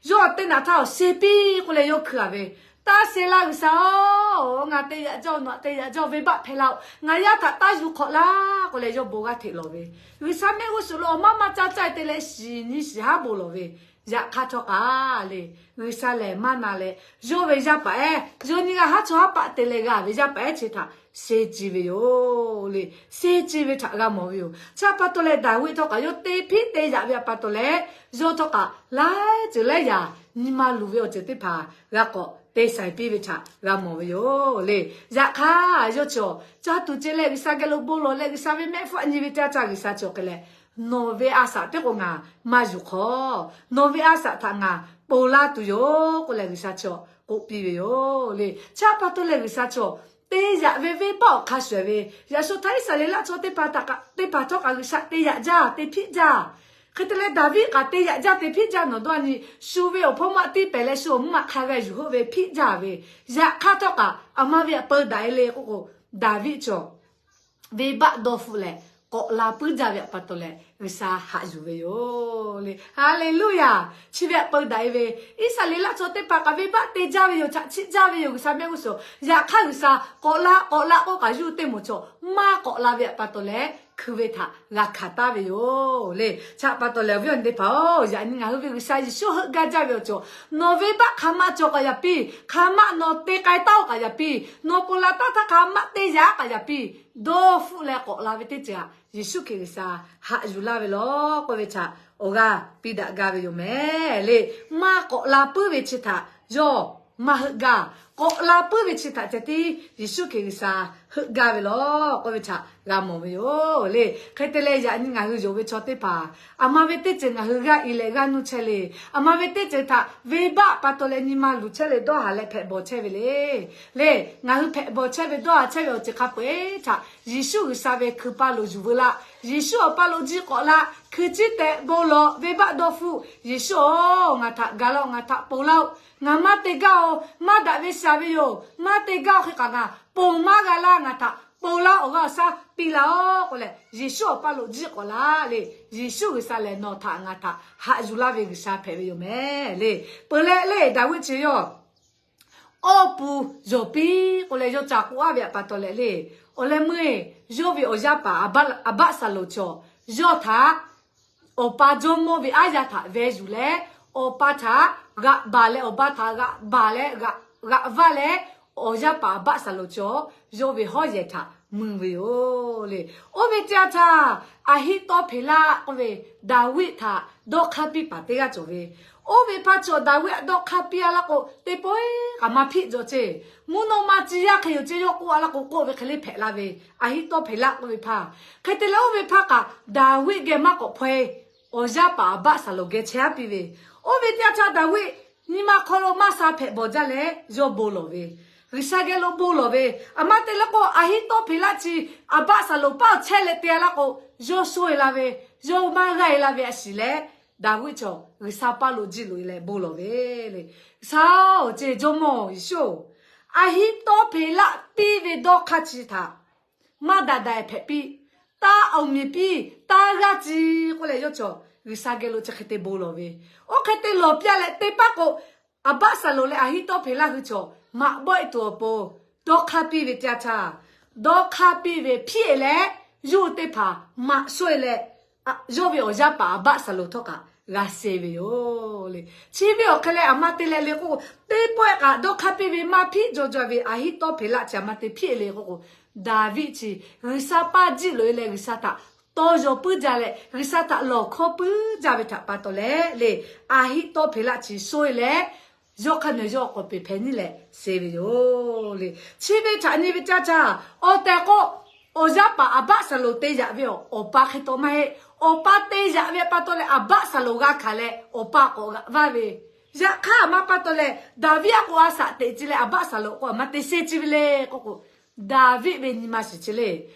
yawˇ teˇ naꞈ htaˇ awˬ sheh piˇ k'oˆ leh yawˇ hkui a ve, Taˇ sheh laˇ G'uiˬsha-oˬ, ngaˬ te yaꞈ jaˇ-oˬ, nawˬ htaꞈ te yaꞈ jaˇ-oˬ, venˇbaˆ hpehˇ laˇ-oˬ, ngaˬ yaˇ htaꞈ taˇ yuˬ hk'awꞈ laˇ k'oˆ leh yawˇ bon g'aˇ hteꞈ lawˬ ve. G'uiˬsha mehˆ g'uˇ suhˍ lo awˬ maˇ maˇ caˇ caˇ te leh shiˍ nyi shiˍ haˉ bon lawˬ ve. Yaꞈ hk'aˇ htawˇ k'aꞈ le, G'uiˬsha lehˬ maˇ na leh, yawˇ ve yaˇ paˍ ehˉ, yawˇ nyiˇ g'aˇ haˉ chaw haˉ paˆ te leh g'a ve yaˇ paˍ ehˉ chi htaꞈ sheh ci ve yoˬ le. Sheh ci ve htaꞈ g'a mawˬ ve yoˬ. Chi pa taw leh Daˍviˆ htawˇ kaꞈ yawˇ te hpiˆ te yaꞈ ve pa taw leh, yawˇ htawˇ kaꞈ laiˉ ceuˬ laiˉ yaꞈ nyi ma luˬ ve awˬ ceuˬ teˇ hpaˍ g'a k'awꞈ te shaiˍ piˇ ve htaꞈ g'a mawˬ ve yoˬ le. Yaꞈ hk'aˇ yawˇ chi awˬ caˇ tuˬ ceh leh G'uiˬsha geh lo bon lawˬ leh G'uiˬsha ve mehˆ hpfuhˆ nyi ve teˇ yanˇ htaˇ G'uiˬsha chi awˬ hk'e leh, Nawˬ ve a shaꞈ teˇ k'o ngaˬ maˇ yuˬ hk'awꞈ. Nawˬ ve a shaꞈ htaꞈ ngaˬ ponˬ laˇ tuˬ yoˬ k'oˆ leh G'uiˬsha chi awˬ k'oˆ piˇ ve yoˬ le. Chi pa taw leh G'uiˬsha chi awˬ te yaꞈ ve venˇbaˆ awˬ hk'a shuˍ ve, yaꞈ shu htaˇ Iˉsaˍreˍlaˆ chaw teˇ hpaˍ htaꞈ kaꞈ teˇ hpaˍ htawˇ kaꞈ G'uiˬsha te yaꞈ jaˇ te hpiˆ jaˇ. Hk'e te leh Daˍviˆ kaꞈ te yaꞈ jaˇ te hpiˆ jaˇ nawˬ dawˇ a nyi, shu ve awˬ hpawˇ maˇ tiˇ pehˍ leh shu awˬ mvuhˇ maꞈ hk'a g'a yuˬ heuˆ ve hpiˆ jaˇ ve. Yaꞈ hk'aˇ htawˇ kaꞈ aˬ ma ve htaꞈ peu daꞈ e le k'oˆ k'o, Daˍviˆ chi awˬ venˇbaˆ dawˇ hpfuhˆ leh k'awꞈ la puiˉ jaˇ ve pa taw leh G'uiˬsha haꞈ yuˬ ve yoˬ le. Haˍleˍluˆyaˬ. Chi ve htaꞈ peu daꞈ e ve, Iˉsaˍreˍlaˆ chaw teˇ hpaˍ kaꞈ venˇbaˆ te jaˇ ve yoˬ, chaꞈ chiˆ jaˇ ve yoˬ, G'uiˬsha mehˆ g'uˇ suhˍ. Yaꞈ hk'aˇ G'uiˬsha k'awꞈ la k'awꞈ la k'oˆ kaꞈ yuˇ teˇ moˍ chaw maˇ k'awꞈ la ve pa taw leh hkui ve htaꞈ g'a hkanˍ taˍ ve yoˬ le. Chi pa taw leh awˬ viˉ awˬ nyi teˇ hpaˍ-oˬ, yaꞈ nyi ngaˬ hui ve G'uiˬsha Yeˍsuˆ heuˆ gaˇ jaˇ ve awˬ cawˬ, nawˬ venˇbaˆ hk'aˬ ma cawˬ kaꞈ yaꞈ piˇ, hk'aˬ ma nawˬ te k'ai taˉ-oˆ kaꞈ yaꞈ piˇ, nawˬ ponˬ laˬ taˉ htaˇ hk'aˬ ma te yaꞈ kaꞈ yaꞈ piˇ, dawˇ hpfuhˆ leh k'awꞈ la ve teˇ ceuˬ htaꞈ Yeˍsuˆ Hkriꞈ G'uiˬsha haꞈ yuˬ laˇ ve lawˬ k'oˆ ve htaꞈ awˬ g'aˇ piˇ daꞈ gaˇ ve yoˬ mehˍ le. Maˇ k'awꞈ la puiˉ ve chi htaꞈ yawˇ maˇ heuˆ gaˇ. K'awꞈ la puiˉ ve chi htaꞈ ceh tiˉ Yeˍsuˆ Hkriꞈ G'uiˬsha heuˆ gaˇ ve lawˬ k'oˆ ve htaꞈ g'a mawˬ ve yoˬ le. Hk'e te leh yaꞈ nyi ngaˬ hui yonˍ ve chaw teˇ hpaˍ, aˬ ma ve teˇ ceuˬ ngaˬ hui g'aˇ i leh g'aˇ nuˇ chehˇ le. Aˬ ma ve teˇ ceuˬ htaꞈ venˇbaˆ pa taw leh nyi ma luˬ chehˇ le, dawˇ haˍ leh hpehꞈ bawˬ chehˇ ve le. Le, ngaˬ hui hpehꞈ bawˬ chehˇ ve dawˇ haˍ chehˇ ve awˬ ceuˬ hk'a peu-eˬ htaꞈ Yeˍsuˆ G'uiˬsha ve hkui paˇ lo yuˬ veu laˇ. Yeˍsuˆ awˬ paˇ lo jiˆ k'awꞈ laˇ. Hkui ciˉ tehꞈ bon lawˬ, venˇbaˆ dawˇ hpfuhˆ, Yeˍsuˆ-oˬ, ngaˬ htaꞈ ga laˇ-oˆ, ngaˬ htaꞈ ponˬ laˇ-oˆ. Ngaˬ maˇ te gaˇ-oˬ, maˇ daꞈ ve shaˍ ve yoˬ, maˇ te gaˇ-oˬ hk'e kaꞈ ngaˬ ponˬ maˇ g'a laˇ, ngaˬ htaꞈ ponˬ laˇ-oˆ, awˬ g'aˇ awˬ shaˉ piˇ laˇ-oˆ k'oˆ leh Yeˍsuˆ awˬ paˇ lo jiˆ k'awꞈ laˇ le. Yeˍsuˆ G'uiˬsha lehˬ nawˬ htaꞈ ngaˬ htaꞈ haꞈ yuˬ laˇ ve G'uiˬsha hpehꞈ ve yoˬ mehˍ le. Peuˬ leh le, Daˍviˆ chi yawˇ awˇ pu yawˬ piˇ k'oˆ leh yawˇ ca k'oˆ aˉ ve pa taw leh le. Awˬ leh meuˇ yawˇ ve awˬ yaˇ paˍ Aˍbaˆsaˍlonˍ chaw yawˇ htaꞈ awˬ pa jawˇmawˇ ve aˉ yaˇ htaꞈ veh yuˬ leh, awˬ pa htaꞈ g'aꞈ baˬ leh, awˬ pa htaꞈ g'aꞈ baˬ leh, g'aꞈ vaˇ leh, awˬ yaˇ paˍ Aˍbaˆsaˍlonˍ chaw yawˇ ve hawˉ yehˬ htaꞈ mui ve yoˬ le. Oˇ ve teˇ yanˇ htaˇ, Aˍhiˆtawˇhpeˍlaˆ k'oˆ ve Daˍviˆ htaꞈ dawˇ hk'aˇ piˇ paˍ teˇ g'aˇ cawˬ ve. Oˇ ve hpaˇ chaw Daˍviˆ htaꞈ dawˇ hk'aˇ piˇ a laˇ k'o, teˇ pawˆ-eˬ kaꞈ maˇ hpiˆ jaw ceˇ. Mvuhˇ naw ma tcuh yaˇ hk'e yoˬ ceˇ, yawˇ k'oˆ a laˇ k'o, k'oˆ ve hk'e le hpehꞈ la ve. Aˍhiˆtawˇhpeˍlaˆ k'oˆ ve hpaˇ, hk'e te leh oˇ ve hpaˇ kaꞈ Daˍviˆ geh maˇ k'awꞈ hpaw-e. Awˬ yaˇ paˍ Aˍbaˆsaˍlonˍ geh chehˇ aˉ piˇ ve. Oˇ ve teˇ yanˇ htaˇ Daˍviˆ nyi ma hk'aw lo maˇ sha hpehꞈ bawˬ jaˇ leh yawˇ bon lawˬ ve. G'uiˬsha geh lo bon lawˬ ve. Aˬ ma te leh k'o, Aˍhiˆtawˇhpeˍlaˆ chi Aˍbaˆsaˍlonˍ paˇ chehˇ leh te a laˇ k'o, yawˇ sho-e la ve, yawˇ maˇ g'aˇ-e la ve a shiˍ leh, Daˍviˆ chaw G'uiˬsha paˇ lo jiˆ loꞈ-e leh bon lawˬ ve le. G'uiˬsha-oˬ, ceˇ jawˇmawˇ Yeˍsuˆ-oˬ, Aˍhiˆtawˇhpeˍlaˆ piˇ ve dawˇ hk'aˇ chi htaꞈ maˇ daꞈ daꞈ hpehꞈ piˇ, taˇ awˬ miˬ piˇ, taˇ g'aˇ ci k'oˆ leh yawˇ chaw G'uiˬsha geh lo chi hk'e te bon lawˬ ve. Oˇ hk'e te lawˬ piˇ a leh teˇ paˉ k'o, Aˍbaˆsaˍlonˍ leh Aˍhiˆtawˇhpeˍlaˆ hui chaw maꞈ bawˆ-e tuˬ awˬ pon dawˇ hk'aˇ piˇ ve teˇ yanˇ htaˇ, dawˇ hk'aˇ piˇ ve hpiˇ-e leh, yawˇ hui teˇ hpaˍ maꞈ shoˆ-e leh, yawˇ ve awˬ yaˇ paˍ Aˍbaˆsaˍlonˍ htawˇ kaꞈ g'a suh ve yoˬ le. Chi ve awˬ hk'e leh aˬ ma te leh le k'o, teˇ pawˆ-eˬ kaꞈ dawˇ hk'aˇ piˇ ve maˇ hpiˆ jaw jaw ve Aˍhiˆtawˇhpeˍlaˆ chi aˬ ma te hpiˇ-e le k'o k'o, Daˍviˆ chi G'uiˬsha paˇ jiˆ loꞈ-e leh G'uiˬsha htaꞈ tawˇ yaw puiˉ jaˇ leh G'uiˬsha htaꞈ lawˬ hkawˇ puiˉ jaˇ ve htaꞈ pa taw leh le, Aˍhiˆtawˇhpeˍlaˆ chi sho-e leh, yawˇ hk'aˇ nawˬ yawˇ k'awꞈ peˬ hpehꞈ nyi leh suh ve yoˬ le. Chi ve htaꞈ nyi ve caˇ caˇ, awˬ tehˬ k'o, awˬ yaˇ paˍ Aˍbaˆsaˍlonˍ te yaꞈ ve awˬ pa hk'e taw maˇ heˆ. Awˬ pa te yaꞈ ve pa taw leh Aˍbaˆsaˍlonˍ g'a hkanˍ leh awˬ pa k'awꞈ g'aꞈ vaˇ ve Yaꞈ hk'aˇ maˇ pa taw leh, Daˍviˆ a k'o a shaꞈ teꞈ ci leh Aˍbaˆsaˍlonˍ k'o a maˇ te sheh ci ve le k'oˆ k'o, Daˍviˆ ve nyi ma shiˍ chi le.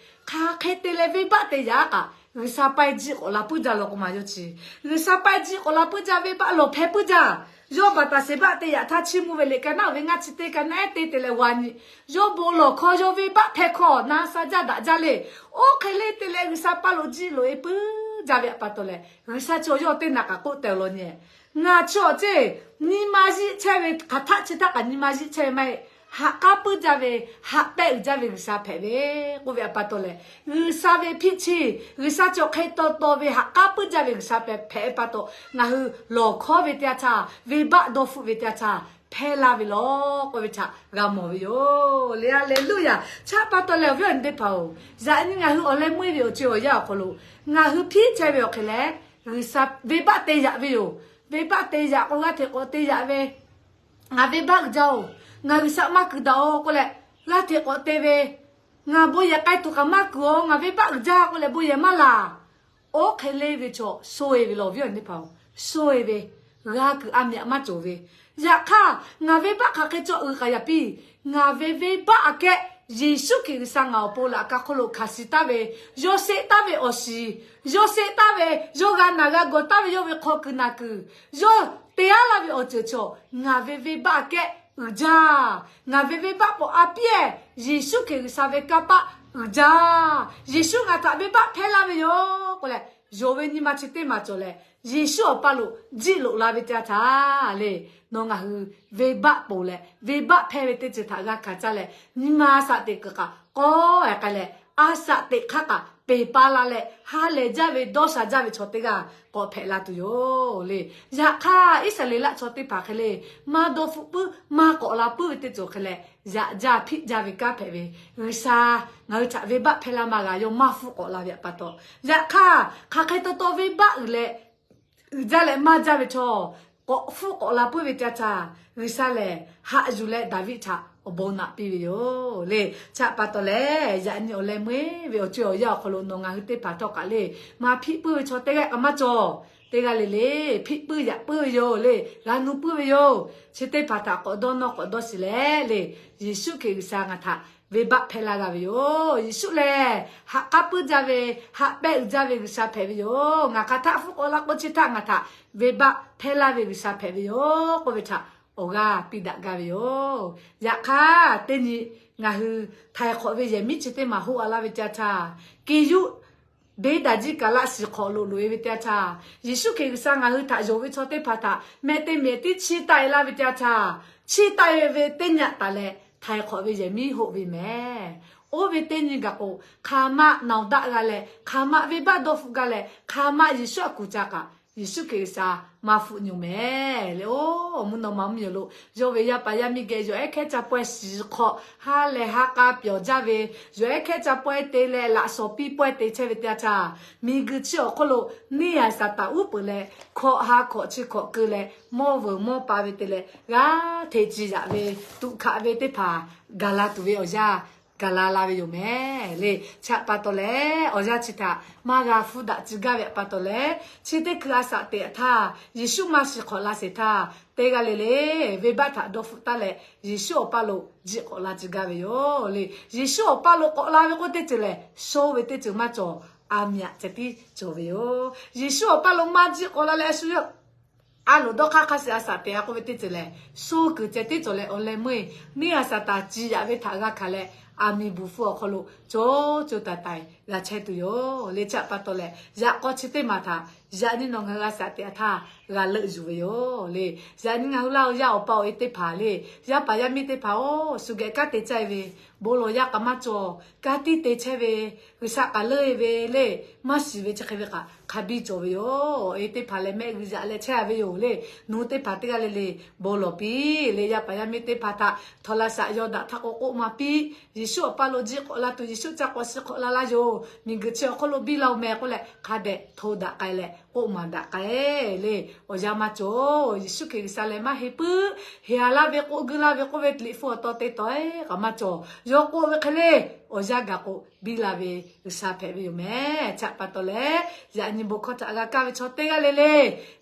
Hk'aˬ hk'e te leh venˇbaˆ te yaꞈ kaꞈ, G'uiˬsha paiˇ jiˆ k'awꞈ la puiˉ jaˇ law k'o maˇ yawˇ chi. G'uiˬsha paiˇ jiˆ k'awꞈ la puiˉ jaˇ, venˇbaˆ lawˬ hpehˇ puiˉ jaˇ. Yawˇ baˍtaˍseˍbaˆ te yaꞈ htaˇ chiˇ mvuh ve liꞈ ka naˉ ve ngaˇ chi teˇ ka naˉ ehˉ te te leh g'a nyi, yawˇ bon lawˬ hkawˇ yawˇ venˇbaˆ hpehˇ hkawˇ na sha jaˇ daꞈ jaˇ le. Oˇ hk'e le te leh G'uiˬsha paˇ lo jiˆ loꞈ e puiˉ jaˇ ve pa taw leh, G'uiˬsha chi awˬ yawˇ teˇ naꞈ kaꞈ k'oˆ teh awˬ lawn nyi, ngaˬ chi awˬ ceˇ, nyi ma yiˆ chehˇ ve hk'aˬ htaˆ chi htaˇ kaꞈ nyi ma yiˆ chehˇ ve maˇ heˆ. Haꞈ k'aˉ puiˉ jaˇ ve, haꞈ pehˆ uiˍ jaˇ ve G'uiˬsha hpehꞈ ve k'oˆ ve pa taw leh, G'uiˬsha ve hpiˆ chi, G'uiˬsha chi awˬ hk'e taw taw ve haꞈ k'aˉ puiˉ jaˇ ve G'uiˬsha hpehꞈ pa taw, ngaˬ hui lawˬ hkawˇ ve teˇ yanˇ htaˇ, venˇbaˆ dawˇ hpfuhˆ ve teˇ yanˇ htaˇ hpehˇ laˇ ve law k'oˆ ve htaꞈ g'a mawˬ ve yoˬ le. Haˍleˍluˇyaˬ. Chi pa taw leh awˬ viˉ awˬ nyi teˇ hpaˍ-oˬ, yaꞈ nyi ngaˬ hui awˬ leh meuˇ ve awˬ ceuˬ awˬ yanˇ awˬ hk'aw lo ngaˬ hui hpiˆ chehˇ ve awˬ hk'e leh, G'uiˬsha venˇbaˆ te yaꞈ ve yoˬ. Venˇbaˆ te yaꞈ k'o g'aˇ hteꞈ k'awꞈ te yaꞈ ve, ngaˬ venˇbaˆ uiˍ jaˇ-oˬ, ngaˬ G'uiˬsha maˇ kuiˬ daꞈ-oˬ k'oˆ leh, g'aˇ hteꞈ k'awꞈ te ve, ngaˬ bon yehˬ k'ai tuˬ kaꞈ maˇ kuiˬ-oˬ, ngaˬ venˇbaˆ uiˍ jaˇ k'oˆ leh bon yehˬ maˇ laˬ. Oˇ hk'e le ve chaw sho-e ve law, awˬ viˉ awˬ nyi teˇ hpaˍ-oˬ, sho-e ve, g'a kuiˬ a miꞈ maˇ cawˬ ve. Yaꞈ hk'aˇ, ngaˬ venˇbaˆ hk'aˬ hk'e cawˇ uiˍ k'aꞈ yaꞈ piˇ, ngaˬ ve venˇbaˆ aꞈ kehˉ Yeˍsuˆ Hkriꞈ G'uiˬsha ngaˬ awˬ pon laꞈ ka hk'oˆ lo hkanˍ shiˍ taˍ ve, yawˇ sheˆ taˍ ve awˬ shiˍ, yawˇ sheˆ taˍ ve, yawˇ g'a naˬ g'a gawˬ taˍ ve yawˇ ve hk'aw kuiˬ naˬ kuiˬ, yawˇ te aˉ laˇ ve awˬ ceuˬ chaw ngaˬ ve venˇbaˆ aꞈ kehˉ uiˍ jaˇ. Ngaˬ ve venˇbaˆ k'awꞈ a piˇ-ehˍ, Yeˍsuˆ Hkriꞈ G'uiˬsha ve kanˇ paˆ uiˍ jaˇ. Yeˍsuˆ ngaˬ htaꞈ venˇbaˆ hpehˇ laˇ ve yoˬ k'oˆ leh, yonˍ ve nyi ma chi teˇ maˬ cawˬ leh, Yeˍsuˆ awˬ paˇ lo jiˆ loꞈ la ve teˇ yanˇ htaˇ le, nawˬ ngaˬ hui venˇbaˆ ponˬ leh venˇbaˆ hpehˇ ve teˇ ceuˬ htaꞈ g'a hkanˍ caˇ leh, nyi ma a shaꞈ teꞈ kuiˬ kaꞈ k'awꞈ-e k'ai leh, a shaꞈ teꞈ hk'aˇ kaꞈ peˬ pa la leh, ha lehˬ jaˇ ve dawˇ sha jaˇ ve chaw teˇ g'aˇ k'awꞈ hpehꞈ la tuˬ yoˬ le. Yaꞈ hk'aˇ, Iˉsaˍreˍlaˆ chaw teˇ hpaˍ hk'e le, maˇ dawˇ hpfuhˆ puiˉ maˇ k'awꞈ la puiˉ ve teˇ ceuˬ hk'e leh, yaꞈ jaˇ hpiˆ jaˇ ve kanˉ hpehꞈ ve, G'uiˬsha ngaˬ hui htaꞈ venˇbaˆ hpehˇ laˇ maˇ g'a, yawˇ maˇ hpfuhˆ k'awꞈ la ve pa taw. Yaꞈ hk'aˇ, hk'aˬ hk'e taw taw venˇbaˆ uiˍ leh uiˍ jaˇ leh maˇ jaˇ ve chaw, k'awꞈ hpfuhˆ k'awꞈ la puiˉ ve teˇ yanˇ htaˇ, G'uiˬsha lehˬ haꞈ yuˬ leh Daˍviˆ htaꞈ awˬ bon naꞈ piˇ ve yoˬ le. Chi pa taw leh, yaꞈ nyi awˬ leh meuˇ ve awˬ ceuˬ awˬ yanˇ awˬ hk'aw lo nawˬ ngaˬ hui teˇ hpaˍ htawˇ kaꞈ le, maˇ hpiˆ puiˉ ve chaw teˇ g'aˇ kaꞈ maˇ cawˬ. Teˇ g'aˇ le le, hpiˆ puiˉ yaꞈ puiˉ ve yoˬ le, g'a nu puiˉ ve yoˬ. Chi teˇ hpaˍ htaꞈ k'awꞈ dawˇ nawˇ k'awꞈ dawˇ shiˍ leh le, Yeˍsuˆ Hkriꞈ G'uiˬsha ngaˬ htaꞈ venˇbaˆ hpehˇ laˇ g'a ve yoˬ. Yeˍsuˆ lehˬ haꞈ k'aˉ puiˉ jaˇ ve, haꞈ pehˆ uiˍ jaˇ ve G'uiˬsha hpehꞈ ve yoˬ. Ngaˬ hk'aˬ htaˆ hpfuhˆ k'awꞈ la k'o chi htaˆ ngaˬ htaꞈ venˇbaˆ hpehˇ laˇ ve G'uiˬsha hpehꞈ ve yoˬ k'oˆ ve htaꞈ awˬ g'aˇ piˇ daꞈ gaˇ ve yoˬ. Yaꞈ hk'aˇ, teˇ nyi ngaˬ hui htaiˍ hk'awꞈ ve yehˬ miˉ chi teˇ maˬ hoˆ a laˇ ve teˇ yanˇ htaˇ, Kiˇ yuˆ beˇ daꞈ jiˇ kaˍ laˆ shiˍ hk'awꞈ loꞈ loꞈ-e ve teˇ yanˇ htaˇ, Yeˍsuˆ Hkriꞈ G'uiˬsha ngaˬ hui htaꞈ yonˍ ve chaw teˇ hpaˍ htaꞈ mehˆ teˇ mehˆ tiˉ chiˇ taˆ-e laˇ ve teˇ yanˇ htaˇ, chiˇ taˆ-e ve teˇ nyi taˍ leh htaiˍ hk'awꞈ ve yehˬ miˉ hoˆ ve mehˍ. Oˇ ve teˇ nyi gaˬ k'o, hk'aˬ ma naˬ daꞈ g'a leh, hk'aˬ ma venˇbaˆ dawˇ hpfuhˆ gaˇ leh, hk'aˬ ma Yeˍsuˆ a kuˬ ca kaꞈ, Yeˍsuˆ Hkriꞈ G'uiˬsha maˇ hpfuhˆ nyi-oˬ mehˍ le. Oˇ mvuhˇ naw ma mvuhˇmiˬ awˬ lo yawˇ ve yaˇ paˍ yaˇ miˇ geh yawˬ ehˉ hkehˉ ca pawehˇ shiˍ hk'awꞈ, ha lehˬ ha k'a pyawˬ jaˇ ve, yawˬ ehˉ hkehˉ ca pawehˇ te leh laꞈ shawˍ piˇ pawehˇ te chehˇ ve teˇ yanˇ htaˇ, miˬguiˬ chi awˬ hk'oˆ lo neˇ yaˍ saˍtanˍ uˉ peunˍ leh, hkawꞈ ha hkawꞈ chi hkawꞈ keu leh, mawˇ veuˬ mawˇ pa ve te leh g'aˇ hteꞈ ciˍ yaꞈ ve, tuꞈ hkaꞈ ve teˇ hpaˍ gaˬ la tuˬ ve awˬ yanˇ gaˬ la la ve yoˬ mehˍ le. Chi pa taw leh, awˬ yanˇ chi htaꞈ maˇ g'a hpfuhˆ daꞈ ciˇ gaˇ ve pa taw leh, chi teˇ hkui a shaꞈ teꞈ htaˇ, Yeˍsuˆ maˇ shiˍ hk'awꞈ la sheˍ htaˇ, teˇ g'aˇ le le venˇbaˆ htaꞈ dawˇ hpfuhˆ taˍ leh, Yeˍsuˆ awˬ paˇ lo jiˆ k'awꞈ la ciˇ gaˇ ve yoˬ le. Yeˍsuˆ awˬ paˇ lo k'awꞈ la ve k'oˆ teˇ ceuˬ lehˬ, sho ve teˇ ceuˬ maˇ cawˬ, a miꞈ aꞈ ceh tiˉ cawˬ ve yoˬ. Yeˍsuˆ awˬ paˇ lo maˇ jiˆ k'awꞈ la leh a shu yawˇ a loˍ dawˇ hk'aˇ hk'a shiˍ a shaꞈ teꞈ a k'oˆ ve teˇ ceuˬ lehˬ, sho kuiˬ ceh tiˉ cawˬ leh awˬ leh meuˇ-e, neˇ yaˍ saˍtanˍ ciˍ yaꞈ ve htaꞈ g'a hkanˍ leh, a miˍ buˬ hpfuh awˬ hk'aw lo co co taiˍ taiˍ g'a chehˇ tuˬ yoˬ le. Chi pa taw leh, yaꞈ k'aw chi teˇ maˬ htaꞈ yaꞈ nyi nawˬ ngaˬ hui a shaꞈ teꞈ htaˇ g'a leuˆ yuˬ ve yoˬ le. Yaꞈ nyi ngaˬ hui laˇ-oˬ, yaˇ awˬ pa awˬ e teˇ hpaˍ le, yaˇ paˍ yaˇ miˇ teˇ hpaˍ-oˬ, shu geh kanˉ te caˇ-e ve, bon lawˬ yaˇ k'a maˇ cawˬ, kanˉ tiˉ te chehˇ ve, G'uiˬsha k'aˍ leuˆ-e ve le, maˇ shiˍ ve chi hk'e ve kaꞈ hk'a biˇ cawˬ ve yoˬ. Awˬ e teˇ hpaˍ lehˬ mehˆ g'uiˬ yaꞈ leh chehˇ a ve yoˬ le. Nawˬ hui teˇ hpaˍ teˇ g'aˇ le le bon lawˬ piˇ le. Yaˇ paˍ yaˇ miˇ teˇ hpaˍ htaꞈ htawꞈ la shaꞈ yaw daꞈ htaˇ k'o k'oˆ ma piˇ. Yeˍsuˆ awˬ paˇ lo jiˆ k'awꞈ la tuˬ, Yeˍsuˆ ca k'awꞈ shiˍ hk'awꞈ la laˇ yoˬ. Miˬguiˬ chi awˬ hk'oˆ lo biˇ la-oˬ mehˍ k'oˆ leh, hk'a dehꞈ hto daꞈ k'ai leh k'oˆ maˍ daꞈ k'ai le. Awˬ yanˇ maˇ cawˬ. Yeˍsuˆ Hkriꞈ G'uiˬsha lehˬ maˇ heˆ puiˉ. Heˍ a laˇ ve k'oˆ guiˇ laˇ ve k'oˆ ve liꞈ hpu awˬ taw te tawˆ-e kaꞈ maˇ cawˬ. Yawˇ k'oˆ ve hk'e le, awˬ yanˇ gaˬ k'o biˇ la ve G'uiˬsha hpehꞈ ve yoˬ mehˍ. Chi pa taw leh, yaꞈ nyi bon hkawˇ htaꞈ g'a kaˇ ve chaw teˇ g'aˇ le le,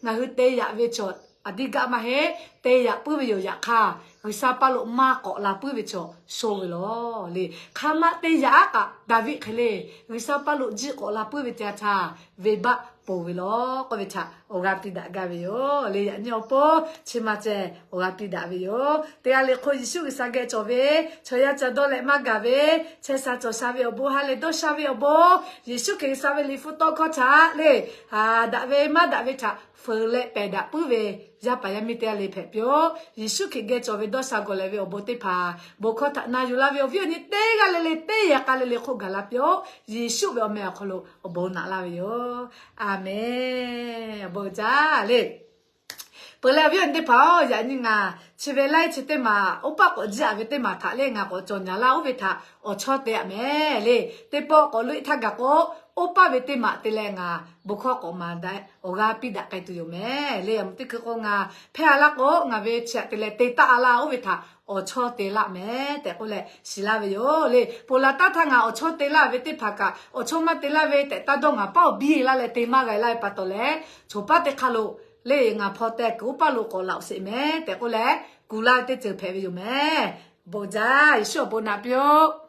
ngaˬ hui te yaꞈ ve chaw Aˬ diˇ gaˆ maˇ heˆ, te yaꞈ puiˉ ve yoˬ. Yaꞈ hk'aˇ, G'uiˬsha paˇ lo maˇ k'awꞈ la puiˉ ve chaw sho ve lawˬ le. Hk'aˬ ma te yaꞈ aˉ kaꞈ Daˍviˆ hk'e le, G'uiˬsha paˇ lo jiˆ k'awꞈ la puiˉ ve te a htaˇ, venˇbaˆ ponˬ ve lawˬ k'oˆ ve htaꞈ awˬ g'a piˇ daꞈ gaˇ ve yoˬ le. Yaꞈ nyi awˬ pon chi ma ceh awˬ g'a piˇ daꞈ ve yoˬ. Teˇ g'aˇ le hk'oˆ Yeˍsuˆ G'uiˬsha geh cawˬ ve chaw yaˇ ca dawˇ leh maˇ gaˬ ve, chehˇ sha cawˬ sha ve awˬ bon, ha lehˬ dawˇ sha ve awˬ bon, Yeˍsuˆ Hkriꞈ G'uiˬsha ve liꞈ hpu tawˇ hkawˇ htaꞈ le, daꞈ ve maˇ daꞈ ve htaꞈ feu leh pehˬ daꞈ puiˉ ve yaˇ paˍ yaˇ miˇ teˇ g'aˇ le hpehꞈ piˇ-oˆ. Yeˍsuˆ Hkriꞈ geh cawˬ ve dawˇ sha gawˬ lehˬ ve awˬ bon teˇ hpaˍ bon hkawˇ htaꞈ na yuˬ laˇ ve awˬ viˉ awˬ nyi teˇ g'aˇ le le teˇ yaꞈ k'a le le hk'oˆ gaˬ la piˇ-oˆ. Yeˍsuˆ ve awˬ meh awˬ hk'aw lo awˬ bon naꞈ laˇ ve yoˬ. Aˍmenˍ. Awˬ bon jaˇ le. Peuˬ leh awˬ viˉ awˬ nyi teˇ hpaˍ-oˬ, yaꞈ nyi ngaˬ chi ve laiˉ chi teˇ maˬ oˇ paˆ k'awꞈ jiˆ-a ve teˇ maˬ htaꞈ le ngaˬ k'awꞈ cawˬ nyaˍ laˇ oˇ ve htaꞈ awˬ chawˇ te-a mehˍ le. Teˇ pawˆ k'awꞈ loꞈ-e htaˇ gaˬ k'o, oˇ paˆ ve teˇ maˬ te leh ngaˬ bon hkawˇ k'awꞈ maˍ daꞈ awˬ g'a piˇ daꞈ k'ai tuˬ yoˬ mehˍ le. Aˬ mvuhˇ teˇ hkui k'o ngaˬ hpehˇ-a laˇ k'o, ngaˬ ve chi htaꞈ te leh te taˆ-a laˇ oˇ ve htaꞈ awˬ chawˇ te laˇ mehˍ tehꞈ k'oˆ leh shiˍ laˇ ve yoˬ le. Ponˬ laˬ taˇ htaˇ ngaˬ awˬ chawˇ te laˇ ve teˇ hpaˍ kaꞈ, awˬ chawˇ maˇ te laˇ ve tehꞈ taˇ dawˇ, ngaˬ paˉ awˬ biˇ laˇ leh te maˇ g'a laˇ ve pa taw leh, choˬ paˉ teˇ hk'aˇ lo le ngaˬ hpaw teh kuiˬ oˇ paˆ lo k'awꞈ laꞈ-oꞈ sheˍ mehˍ tehꞈ k'oˆ leh, kuˬ laˇ ve teˇ ceuˬ hpehꞈ ve yoˬ mehˍ. Bon jaˇ, Yeˍsuˆ awˬ bon naꞈ piˇ-oˆ.